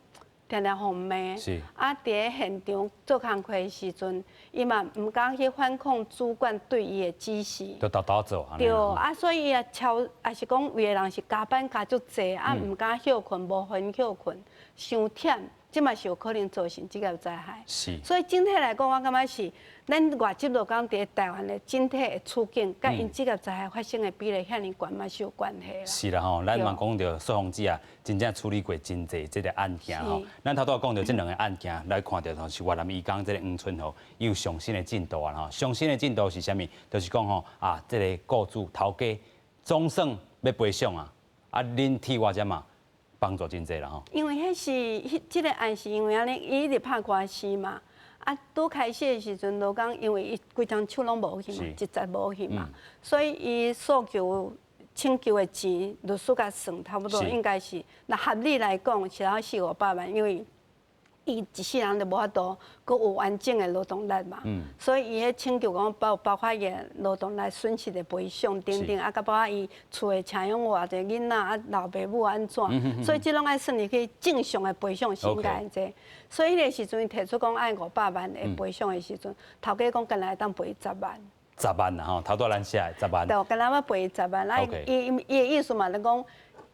定定予罵，啊，佇咧現場做工課的時陣，伊嘛毋敢去反抗主管對伊的指示。就沓沓做。對，啊，所以伊也超，抑是講有的人是加班加足濟，啊，毋敢歇睏，無閒歇睏，傷忝，這嘛是有可能造成職業災害。所以整體來講，我感覺是咱外籍勞工佇台灣的整體的處境，佮𪜶職業災害發生的比例遐爾懸嘛是有關係啦。是啦吼，咱嘛講著素芳姊啊，真正處理過真濟這個案件吼。咱頭拄仔講著這兩個案件，來看著吼是越南移工這個黃春和伊有上新的進度啊吼。上新的進度是啥物？就是講吼啊，這個雇主頭家總算欲賠償啊，啊，恁替我這嘛幫助真濟啦吼。因為彼是彼這個案是因為按呢，伊一直拍官司嘛。啊，拄開始的時陣，勞工因為伊規張手攏無去嘛，一節無去嘛，所以伊訴求請求的錢，律師共算差不多應該是，若合理來講是要四五百萬，因為伊一世人就無法度閣有完整的勞動力嘛，所以伊彼請求講包括伊的勞動力損失的賠償等等，啊，佮包括伊厝的請養偌濟囡仔，啊，老爸母按怎，所以這攏愛算入去正常的賠償是應該按這。所以彼個時陣伊提出講愛五百萬的賠償的時陣，頭家講干焦會當賠十萬。十萬啦吼，頭拄仔咱寫的十萬。對，干焦欲賠十萬，啊，伊伊的意思嘛，就講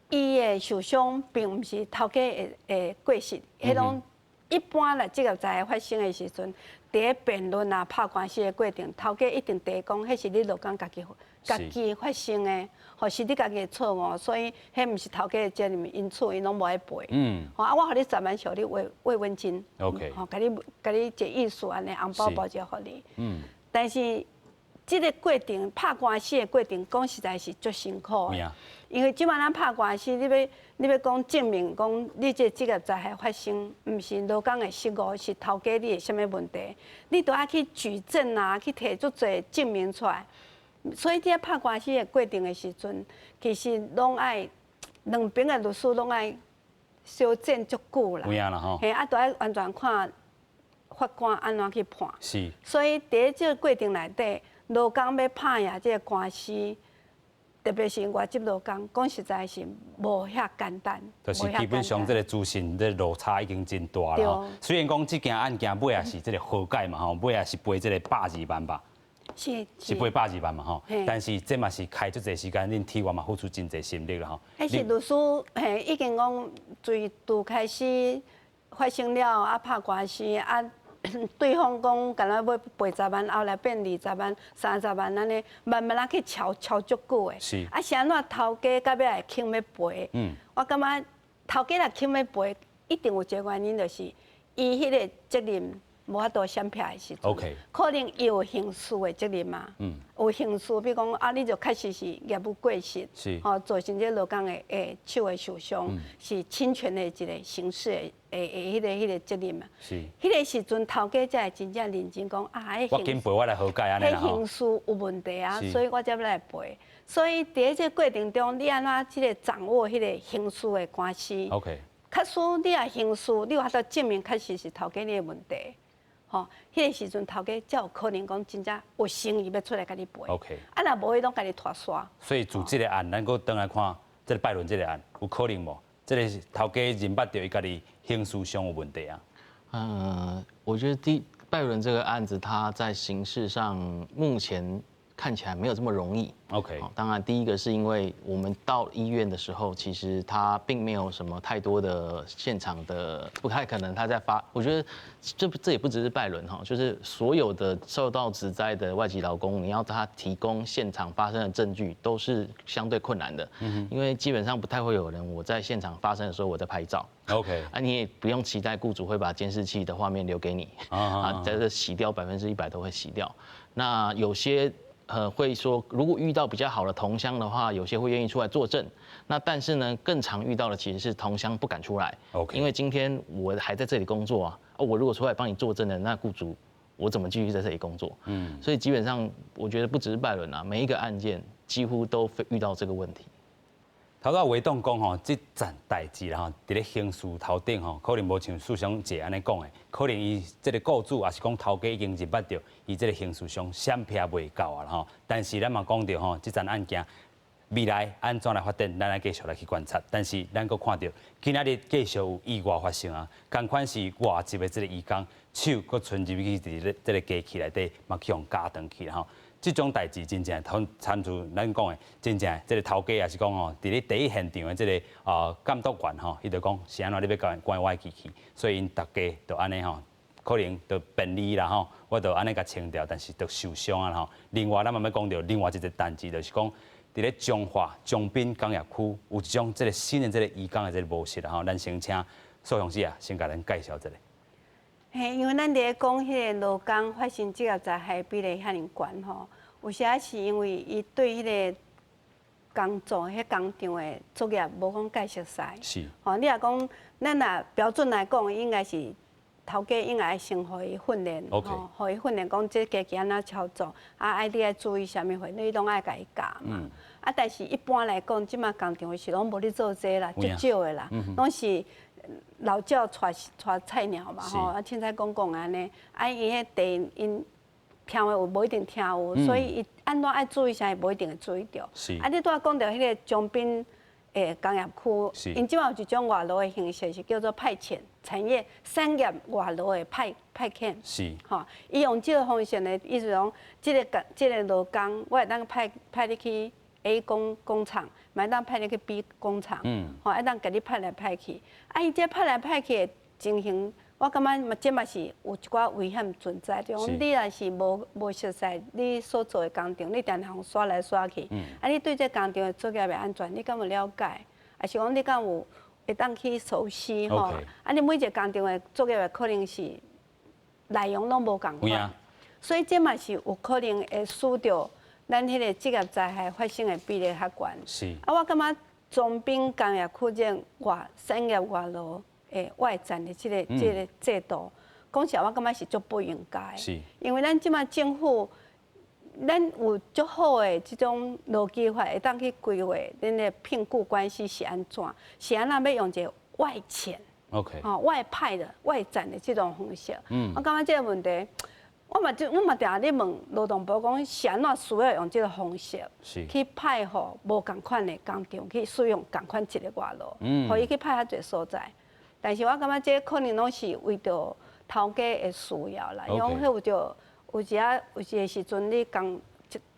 伊的受傷並毋是頭家的過失，彼種。一般來職業災害發生的時陣，佇咧辯論啊、拍官司的過程，頭家一定第一講，彼是你勞工家己家己發生的，或是你家己的錯誤，所以彼毋是頭家的責任，因此𪜶攏無愛賠。吼啊，我予你十萬，予你慰問金。 吼，共你一個意思按呢，紅包包一個予你。但是這個過程拍官司的過程，講實在是足辛苦的。因為這擺咱拍官司，你欲講證明講你這職業災害發生，毋是勞工的失誤，是頭家你的啥物問題，你都愛去舉證啊，去提足濟證明出來。所以這拍官司的過程的時陣，其實攏愛兩邊的律師攏愛相戰足久啦。有影啦吼。嘿，啊，都愛完全看法官按怎去判。所以佇這個過程內底，勞工欲拍贏這個官司，特別是外籍勞工，講實在是無遐簡單。就是基本上這個資訊這個落差已經真大啦吼。雖然講這件案件尾仔是這個和解嘛吼，尾仔是賠這個百二萬吧。是。是賠百二萬嘛吼。但是這嘛是開足濟時間，恁替我嘛付出真濟心力啦吼。彼是律師嘿，已經講最拄開始發生了啊，拍官司啊。對方講，干焦欲賠十萬，後來變二十萬、三十萬按呢，慢慢仔去喬喬足久的。啊，是按怎頭家到尾會肯欲賠？我感覺頭家若肯欲賠，一定有一個原因，就是伊彼個責任無法度閃避的時陣。 可能伊有刑事的責任嘛。有刑事，比如講啊，你就確實是業務過失，吼，造成這勞工的手的受傷，是侵權的一個刑事的彼個責任嘛。彼個時陣頭家才會真正認真講啊，我緊賠我來和解按呢啦。彼刑事有問題啊，所以我才欲來賠。所以佇這個過程中，你按怎這個掌握彼個刑事的官司？ 確實，你若刑事，你有法度證明確實是頭家你的問題。吼，彼個時陣頭家才有可能講真正有誠意欲出來共你賠。 啊，若無伊攏共你拖沙。所以自這個案，咱閣轉來看這個拜倫這個案，有可能無？這個頭家認捌著伊家己刑事上有問題啊？我覺得第拜倫這個案子，他在刑事上目前看起來沒有這麼容易。 當然第一個是因為我們到醫院的時候，其實他並沒有什麼太多的現場的，不太可能他在發。我覺得這也不只是拜倫哈，就是所有的受到職災的外籍勞工，你要他提供現場發生的證據，都是相對困難的。因為基本上不太會有人我在現場發生的時候我在拍照。 啊，你也不用期待雇主會把監視器的畫面留給你。啊，在這洗掉100%都會洗掉。那有些會說，如果遇到比較好的同鄉的話，有些會願意出來作證。那但是呢，更常遇到的其實是同鄉不敢出來。 因為今天我還在這裡工作啊，我如果出來幫你作證的，那雇主我怎麼繼續在這裡工作？所以基本上我覺得不只是拜倫啊，每一個案件幾乎都遇到這個問題。頭拄維棟講吼，這件代誌啦吼，佇咧刑事頭頂吼，可能無像素香姐按呢講的，可能伊這個雇主抑是講頭家已經認捌著，伊這個刑事上閃避袂到啊吼。但是咱嘛講著吼，這件案件未來按怎來發展，咱愛繼續來去觀察。但是咱閣看著今仔日繼續有意外發生啊，仝款是外籍的這個移工手閣伸入去佇咧這個機器內底，嘛去予鉸斷去啦吼。這種代誌真正親像咱講的，真正這個頭家也是講吼，佇咧第一現場的這個監督員吼，伊就講是按怎你欲關關我的機器，所以𪜶逐家就按呢吼，可能就便利啦吼，我就按呢共清掉，但是就受傷啊吼。另外，咱嘛欲講著另外一個代誌，就是講佇咧彰化長濱工業區有一種這個新的這個移工的這個模式啦吼，咱先請蘇雄姐啊，先共咱介紹一下。嘿，因為咱佇咧講彼個勞工發生職業災害比例遐爾懸吼，有時仔是因為伊對彼個工作、彼工場的作業無講介熟悉。吼，你若講咱若標準來講，應該是頭家應該愛先予伊訓練，吼，予伊訓練講這機器按怎操作，啊，愛你愛注意啥物貨，你攏愛共伊教嘛。啊，但是一般來講，這馬工場是攏無咧做這啦，足少的啦，攏是老轎帶帶菜鳥嘛，吼，啊，凊彩講講按呢，啊，伊彼地𪜶聽的有，無一定聽有，所以伊按怎愛注意啥，伊無一定會注意著。啊，你拄仔講著彼個長濱的工業區，𪜶這馬有一種外勞的形式，是叫做派遣產業產業外勞的派遣。吼，伊用這個方式呢，意思講，這個勞工，我會當派你去 A 工廠，嘛會當派你去 B 工廠，吼，會當共你派來派去。啊，伊這派來派去的情形，我感覺嘛，這嘛是有一寡危險存在。就講你若是無熟似你所做的工廠，你定定予徙來徙去，啊，你對這工廠的作業的安全，你敢有了解？抑是講你敢有會當去熟悉吼？啊，你每一個工廠的作業的可能是內容攏無仝款，所以這嘛是有可能會使著咱彼個職業災害發生的比例較懸。啊，我感覺長濱工業區這外產業外勞的外展的這個制度，講實話，我感覺是足不應該。因為咱這馬政府，咱有足好的這種勞基法，會當去規劃恁的聘僱關係是按怎，是按怎欲用一個外遣 吼，外派的外展的這種方式。我感覺這個問題，我嘛定定咧問勞動部講，是按怎需要用這個方式去派予無仝款的工廠去使用仝款一個外勞，予伊去派較濟所在。但是我感覺這可能攏是為著頭家的需要啦，因為彼有著有時仔有一個時陣你工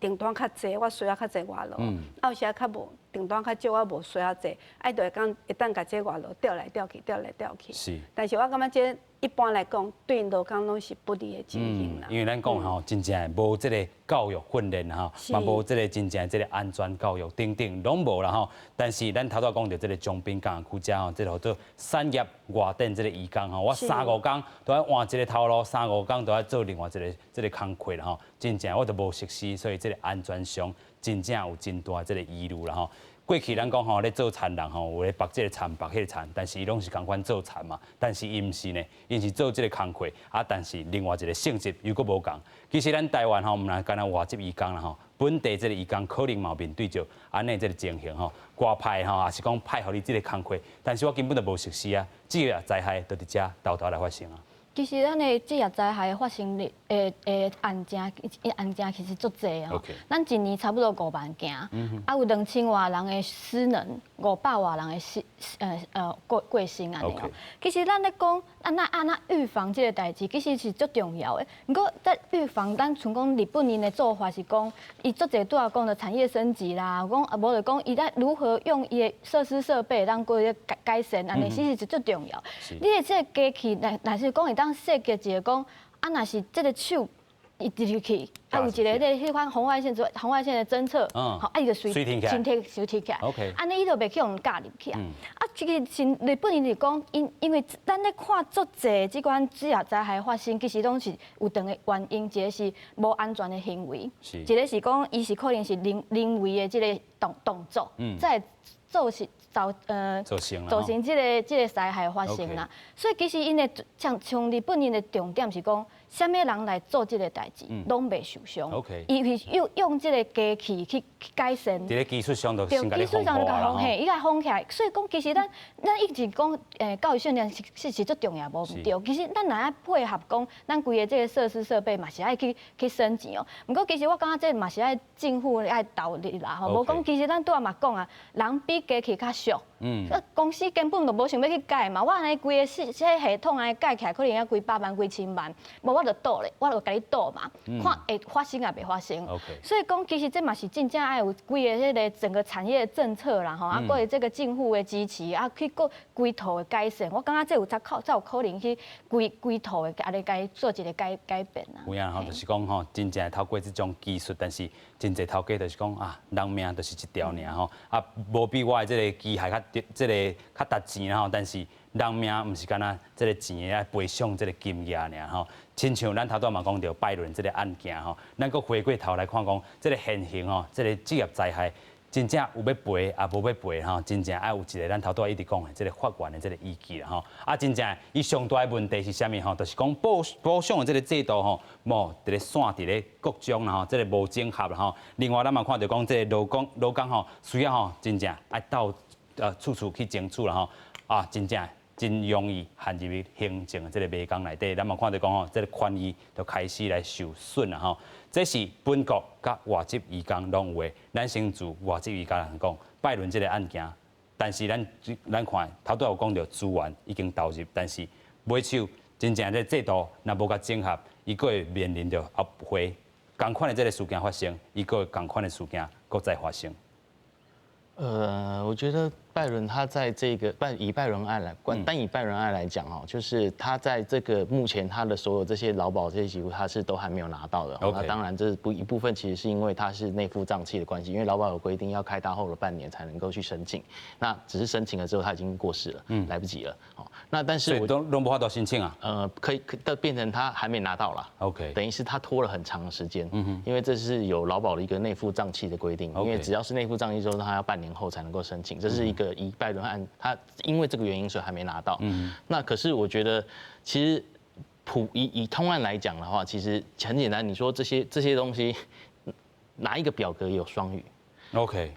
訂單較濟，我需要較濟外勞；啊有時仔較無訂單較少，我無需要濟，啊伊就會講會當共這外勞調來調去，調來調去。但是我感覺這一般來講，對勞工攏是不利的情形啦。因為咱講吼，真正無這個教育訓練吼，嘛無這個真正這個安全教育等等，攏無啦吼。但是咱頭拄講著這個長濱工業區遮吼，這個叫做產業外展這個移工吼，我三五工都愛換一個頭路，三五工都愛做另外一個這個工課啦吼。真正我都無熟悉，所以這個安全上真正有真大這個疑慮啦吼。過去咱講吼咧做田人吼，有咧縛這個田縛彼個田，但是伊攏是仝款做田嘛。但是伊毋是呢，𪜶是做這個工課啊，但是另外一個性質又閣無仝。其實咱台灣吼，毋但干焦外籍移工啦吼，本地這個移工可能嘛有面對著按呢這個情形吼，外派吼，抑是講派予你這個工課，但是我根本就無熟悉啊，職業災害就佇遮沓沓來發生啊。其實咱的職業災害發生率的案件其實足濟吼。咱一年差不多5萬件，啊有2000外人的失能，500外人的失呃呃過過身按呢吼。其實咱咧講按怎按怎預防這個代誌，其實是足重要的。毋過在預防，咱像講日本𪜶的做法是講，伊足濟拄仔講的產業升級啦，講啊無就講伊咧如何用伊的設施設備當閣咧改善，按呢其實是足重要。你的這個機器，若若是講會當設計一個講，啊，若是這個手伊入去，啊有一個彼款紅外線的偵測，吼，啊伊就隨身體就提起來，按呢伊就袂去予咬入去啊。啊，這個是日本𪜶是講，因為咱咧看足濟這款職業災害發生，其實攏是有兩個原因，一個是無安全的行為，一個是講伊是可能是人為的這個動作，才會造成造成這個災害發生啦。所以其實𪜶的像日本𪜶的重點是講，啥物人來做這個代誌，攏袂受傷。伊是用這個機器去改善。佇咧技術上就先共你技術上就共封起，伊共封起來。所以講，其實咱一直講，教育訓練是足重要，無毋對。其實咱若愛配合講，咱規个這個設施設備嘛是愛去升級哦。毋過其實我感覺這嘛是愛政府愛投入啦吼。無講其實咱拄仔嘛講啊，人比機器較俗。公司根本就無想欲去改嘛。我按呢規个系統按呢改起來，可能欲幾百萬、幾千萬，無我我就倒咧，我就共你倒嘛，看會發生抑袂發生。所以講，其實這嘛是真正愛有規个彼个整個產業政策啦，吼，啊，閣有這個政府的支持，啊，去閣規套的改善。我感覺這有才靠才有可能去規規套的按呢共做一个改變啊。有影吼，就是講吼，真正透過這種技術，但是真濟頭家就是講啊，人命就是一條爾吼，啊，無比我的這个機械較這个較值錢吼，但是人命毋是干焦這个錢來賠償這个金額爾吼。親像咱頭拄仔嘛講著拜倫這个案件吼，咱閣回過頭來看講，這个現行吼，這个職業災害真正有欲賠，抑無欲賠吼，真正愛有一个咱頭拄仔一直講的這个法院的這个依據啦吼。啊，真正伊上大的問題是啥物吼？就是講補償的這个制度吼，無佇咧散佇咧各種啦吼，這个無整合啦吼。另外，咱嘛看著講這个勞工吼，需要吼真正愛到處處去爭取啦吼。啊，真正真容易陷入行政的這个迷宮內底。咱嘛看著講吼，這个權益就開始來受損啦吼。這是本國佮外籍移工攏有的。咱先自外籍移工來講，拜倫這个案件，但是咱看頭拄仔有講著資源已經投入，但是尾手真正這制度若無共整合，伊閣會面臨著後悔仝款的這个事件發生，伊閣會仝款的事件閣再發生。我覺得拜倫他在這個以拜倫案來，單以拜倫案來講哦，就是他在這個目前他的所有這些勞保這些給付，他是都還沒有拿到的。那當然這是不一部分，其實是因為他是內腹脹氣的關係，因為勞保有規定要開刀後的半年才能夠去申請，那只是申請了之後他已經過世了，來不及了。哦，那但是我都攏無法度申請啊？可以，可變成他還沒拿到啦。 等於是他拖了很長的時間。因為這是有勞保的一個內腹脹氣的規定，因為只要是內腹脹氣之後，他要半年後才能夠申請，這是一個以拜倫案，他因為這個原因所以還沒拿到。那可是我覺得，其實以通案來講的話，其實很簡單。你說這些東西，哪一個表格有雙語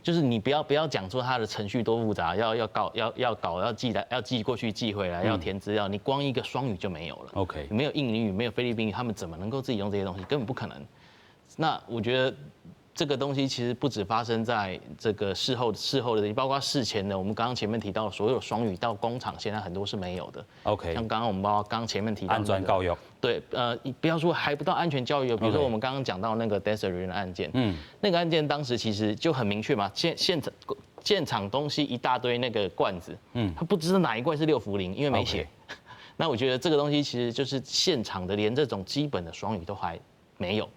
就是你不要講說它的程序多複雜，要搞要搞要寄來要寄過去寄回來要填資料，你光一個雙語就沒有了。 沒有印尼語，沒有菲律賓語，他們怎麼能夠自己用這些東西？根本不可能。那我覺得，這個東西其實不止發生在這個事後的，包括事前的。我們剛剛前面提到所有雙語到工廠，現在很多是沒有的。 像剛剛我們包括剛前面提到安全教育。對，不要說還不到安全教育，比如說我們剛剛講到那個 Desiree 的案件，那個案件當時其實就很明確嘛，現場東西一大堆那個罐子，他不知道哪一罐是六福靈，因為沒寫。那我覺得這個東西其實就是現場的，連這種基本的雙語都還沒有。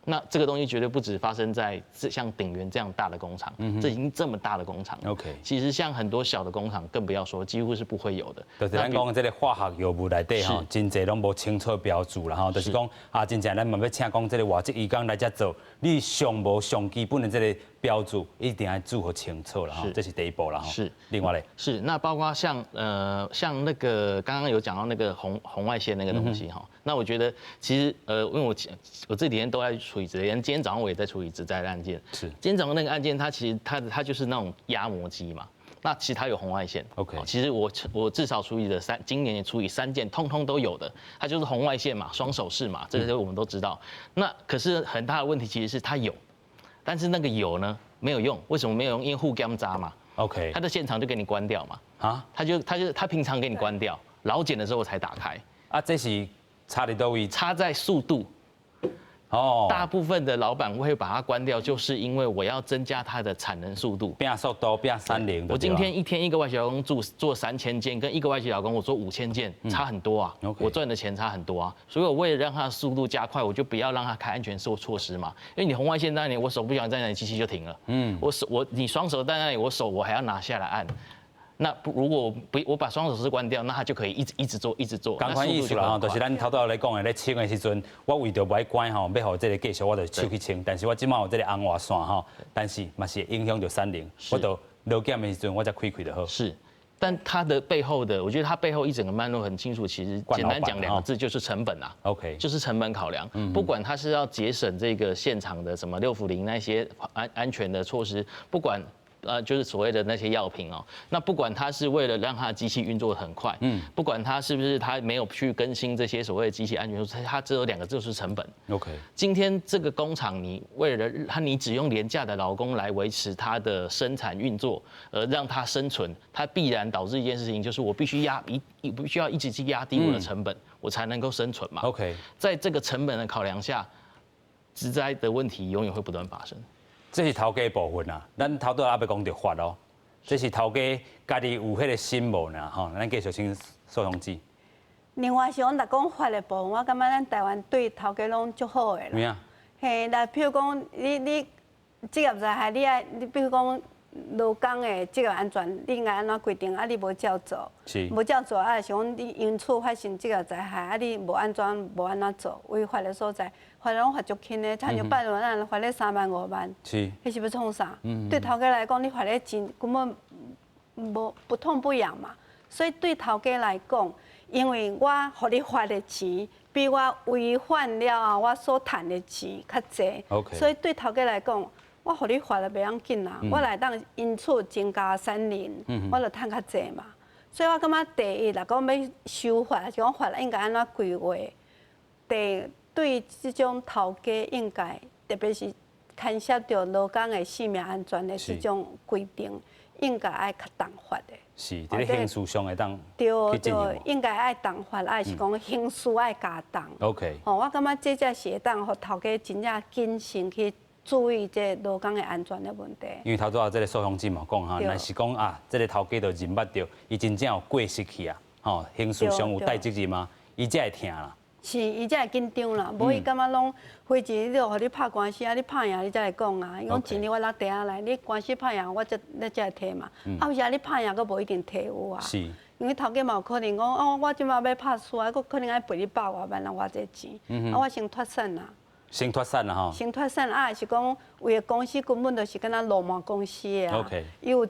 那這個東西絕對不止發生在像鼎元這樣大的工廠，這已經這麼大的工廠。 其實像很多小的工廠，更不要說，幾乎是不會有的。就是咱講這个化學藥物內底吼，真濟攏無清楚標註啦吼，就是講啊，真正咱嘛欲請講這个外籍移工來遮做，你上無上基本的這个標註一定愛注予清楚啦吼，這是第一步啦吼。另外咧，是那包括像那個剛剛有講到那個紅外線那個東西哈，那我覺得其實因為我這幾天都在處理職災，今天早上我也在處理職災的案件。今天早上那個案件，它其實它就是那種壓模機嘛。那其實它有紅外線。 其實我至少處理了三，今年也處理三件，通通都有的。它就是紅外線嘛，雙手式嘛，這個我們都知道。那可是很大的問題其實是它有，但是那個有呢沒有用，為什麼沒有用？因為護檢查嘛。 他的現場就給你關掉嘛。啊？他平常給你關掉，勞檢的時候才打開。啊，這是差佇佗位？差在速度。哦，大部分的老闆會把它關掉，就是因為我要增加它的產能速度，變速度，變三零。我今天一天一個外籍勞工做3000件，跟一個外籍勞工我做5000件，差很多啊。我賺的錢差很多啊。所以我為了讓它的速度加快，我就不要讓它開安全措施嘛。因為你紅外線在那裡，我手不小心在那裡，機器就停了。我手我你雙手在那裡，我手我還要拿下來按。那不如果不我把雙手式關掉，那它就可以一直一直做一直做。仝款意思啦吼，就是咱頭拄來講的，咧清的時陣，我為著無愛關吼，欲予這个繼續，我就手去清。但是我這擺有這个紅外線吼，但是嘛是影響著產能，我就勞檢的時陣，我才開開就好。是，但它的背後的，我覺得它背後一整個脈絡很清楚。其實簡單講兩個字就是成本啊。 就是成本考量。不管它是要節省這個現場的什麼六福靈那些安全的措施，不管。就是所谓的那些药品哦。那不管他是为了让他的机器运作很快，不管他是不是他没有去更新这些所谓的机器安全，它只有两个，就是成本。 今天这个工厂，你为了他，你只用廉价的劳工来维持它的生产运作，而让它生存，它必然导致一件事情，就是我必须压一，必须要一直去压低我的成本，我才能够生存嘛。 在这个成本的考量下，职灾的问题永远会不断发生。這是頭家部分啊，咱頭拄仔猶未講著法哦。這是頭家家己有彼個心無呢？吼，咱繼續請素香姊。另外是講，若講法的部分，我感覺咱台灣對頭家攏足好的啦。嘿，來，譬如講，你職業災害，你愛，你比如講勞工的職業安全，你應該按怎規定？啊，你無照做，無照做，啊，是講你因此發生職業災害，啊，你無按怎無按怎做，違法的所在，罰攏罰足輕的，親像拜倫案罰咧3萬5萬，彼是欲創啥？對頭家來講，你罰咧錢根本無不痛不癢嘛。所以對頭家來講，因為我予你罰的錢，比我違反了後我所趁的錢較濟，所以對頭家來講，我予你罰了袂要緊啦，我來當因此增加產能，我就趁較濟嘛。所以我感覺第一，若講欲修法，是講法應該按怎規劃？第對這種頭家應該，特別是牽涉著勞工的性命安全的這種規定，應該愛較重罰的。是，佇咧刑事上會當對對，應該愛重罰，抑是講刑事愛加重。 吼，我感覺這才是會當予頭家真正謹慎去注意這勞工的安全的問題。因為頭拄仔這個素香姊嘛講哈，若是講啊，這個頭家就認捌著，伊真正有過失去啊，吼，刑事上有帶責任啊，伊才會疼啦。是，伊才會緊張啦，無伊感覺攏非一日予你拍官司啊，你拍贏你才會講啊。伊講錢你我落袋仔來，你官司拍贏我才你才會提嘛。啊，有時你拍贏閣無一定提有啊。因為頭家嘛有可能講，哦，我這馬欲拍輸啊，閣可能愛賠你百外萬啊，偌濟錢，啊，我先脫身啊。先脫身啦吼。先脫身啊，是講有的公司根本就是敢若鱸鰻公司的啊。伊有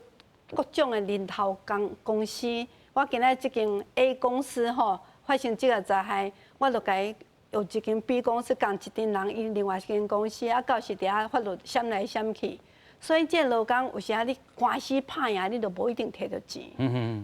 各種的人頭公司，我今仔這間 A 公司吼發生這個災害，我就共伊有一間 B 公司仝一陣人，伊另外一間公司啊，到時佇遐法律閃來閃去，所以這勞工有時仔你官司拍贏，你就無一定提著錢。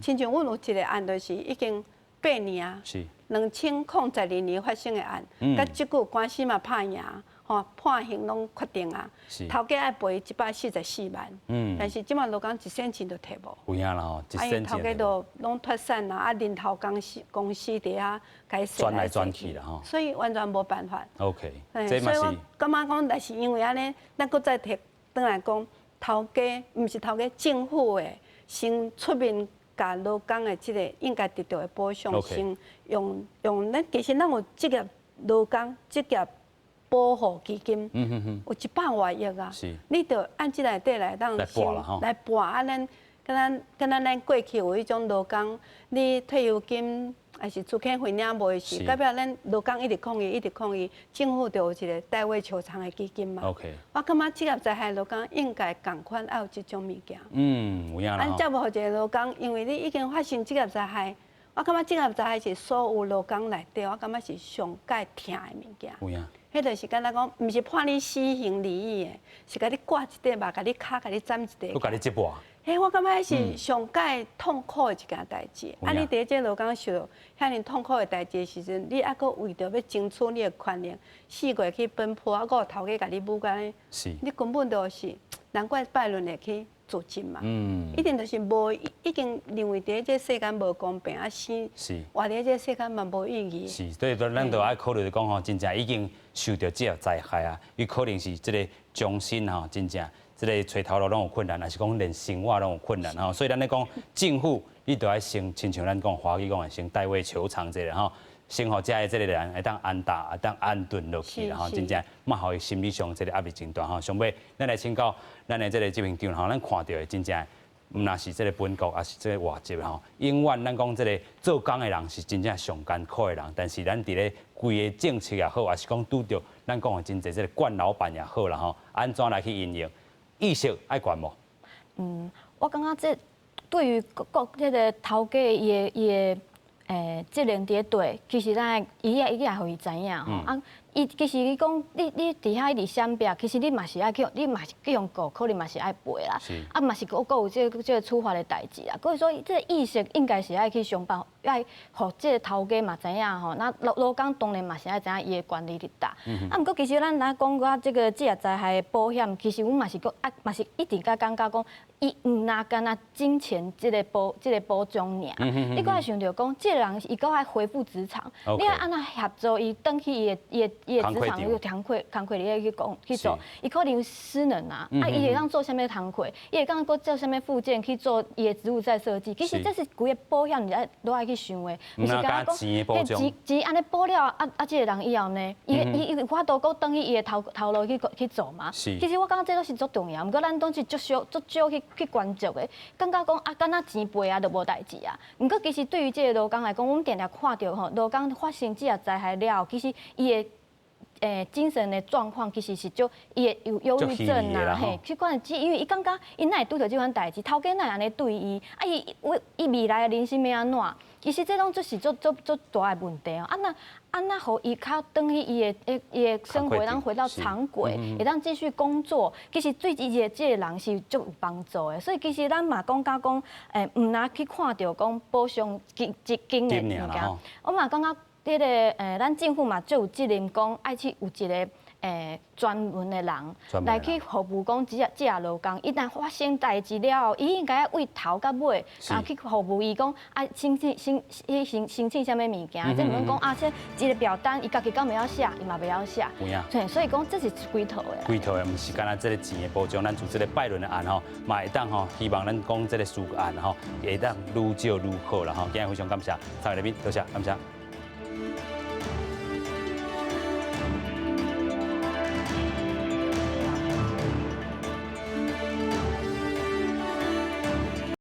親像阮有一個案，就是已經8年啊，2012年發生的案，佮這久官司嘛拍贏，吼判刑攏確定啊，頭家愛賠144萬，但是這馬勞工一仙錢都提無。有影啦吼，一仙錢。頭家都攏脫散啦，啊，人頭公司佇遐共伊轉來轉去啦吼。所以完全無辦法。 OK，所以我感覺講，若是因為按呢，咱閣再提轉來講，頭家毋是頭家，政府的先出面。共勞工的這個應該得著的保障，先用用咱其實咱有職業勞工職業保護基金，有100外億啊。你著按這內底來當先來撥啊，咱敢若敢若咱過去有彼種勞工，你退休金抑是資遣費領無時，到尾咱勞工一直抗議，一直抗議，政府就有一個代位求償的基金嘛。 我感覺職業災害勞工應該仝款愛有這種物件。嗯，有影啦。按照無予一個勞工，因為你已經發生職業災害，我感覺職業災害是所有勞工內底，我感覺是上蓋疼的物件。有影。彼就是敢若講，毋是判你死刑離役的，是共你割一塊肉，共你跤，共你斬一塊。閣共你折磨。嘿，我感覺彼是上蓋痛苦的一件代誌。啊，你佇這勞工受著遐爾痛苦的代誌的時陣，你猶閣為著欲爭取你的權益，四處去奔波，啊，閣有頭家共你舞按呢，你根本就是，難怪拜倫會去自盡嘛。一定就是無，已經認為佇這世間無公平，啊生活佇這世間嘛無意義。是，所以咱就愛考慮講吼，真正已經受著這個災害啊，伊可能是這個終身吼，真正。這個揣頭路攏有困難，抑是講連生活攏有困難吼，所以咱咧講政府，你著愛先親像咱講華語講的，先代位求償這個吼，先予遮的這個人會當安踏，會當安頓落去啦吼，真正莫予伊心理上這個壓力真大吼。上尾，咱來請教咱的這個執行長吼，咱看著的真正毋但是這個本國，抑是這個外籍吼，永遠咱講這個做工的人是真正上艱苦的人，但是咱佇咧規個政策也好，抑是講拄著咱講的真濟這個慣老闆也好啦吼，按怎來去因應？意識愛懸無？嗯，我感覺這對於各各這個頭家伊的責任佇咧底，其實咱伊也伊也予伊知影吼。啊，伊其實你講，你佇遐一直閃避，其實你嘛是愛去，你嘛是去予告，可能嘛是愛賠啦。啊，嘛是閣閣有這個處罰的代誌啦。所以說，這個意識應該是愛去想辦法，愛予這個頭家嘛知影吼。那勞工當然嘛是愛知影伊的權利佇佗。啊，毋過其實咱若講到這個職業災害的保險，其實阮嘛是閣啊，嘛是一直佮感覺講，伊毋若干焦金錢這個保障爾。你閣愛想著講，這個人伊閣愛恢復職場，你愛按怎協助伊轉去伊的職場，有工課裡去講去做，伊可能有失能啊，啊，伊會當做啥物工課？伊會當閣做啥物復健去做伊的職務再設計？其實這是規个保險，你愛都愛去想的，毋是干焦錢的保障。錢錢按呢保了啊啊！這個人以後呢，伊有法度閣轉去伊的頭路去做嘛？其實我感覺這攏是足重要，毋過咱攏是足少足少去關注的，感覺講啊，敢若錢賠啊，就無代誌啊。毋過其實對於這個勞工來講，阮定定看著吼，勞工發生職業災害了後，其實伊的精神的狀況其實是足伊會有憂鬱症啊，嘿，這款因為伊感覺伊哪會拄著這款代誌，頭家哪會按呢對伊，啊伊伊未來的人生欲按怎？其實這攏就是足足足大的問題哦。啊那啊那，予伊較轉去伊的生活，當回到常軌，會當繼續工作，其實對伊的這個人是足有幫助的。所以其實咱嘛講甲講，毋若去看著講補償金金的物件，我嘛感覺。這個咱政府嘛足有責任，講愛去有一個專門的人來去服務，講這勞工，一旦發生代誌了後，伊應該對頭到尾啊去服務伊，講啊申請啥物物件，這毋免講啊，這一個表單，伊家己敢會曉寫，伊嘛袂曉寫。對，所以講這是規套的。規套的，毋是干焦這個錢的保障，咱做這個拜倫的案吼，嘛會當吼，希望咱講這個事案吼，會當愈少愈好啦吼。今日非常感謝三位來賓，多謝，感謝。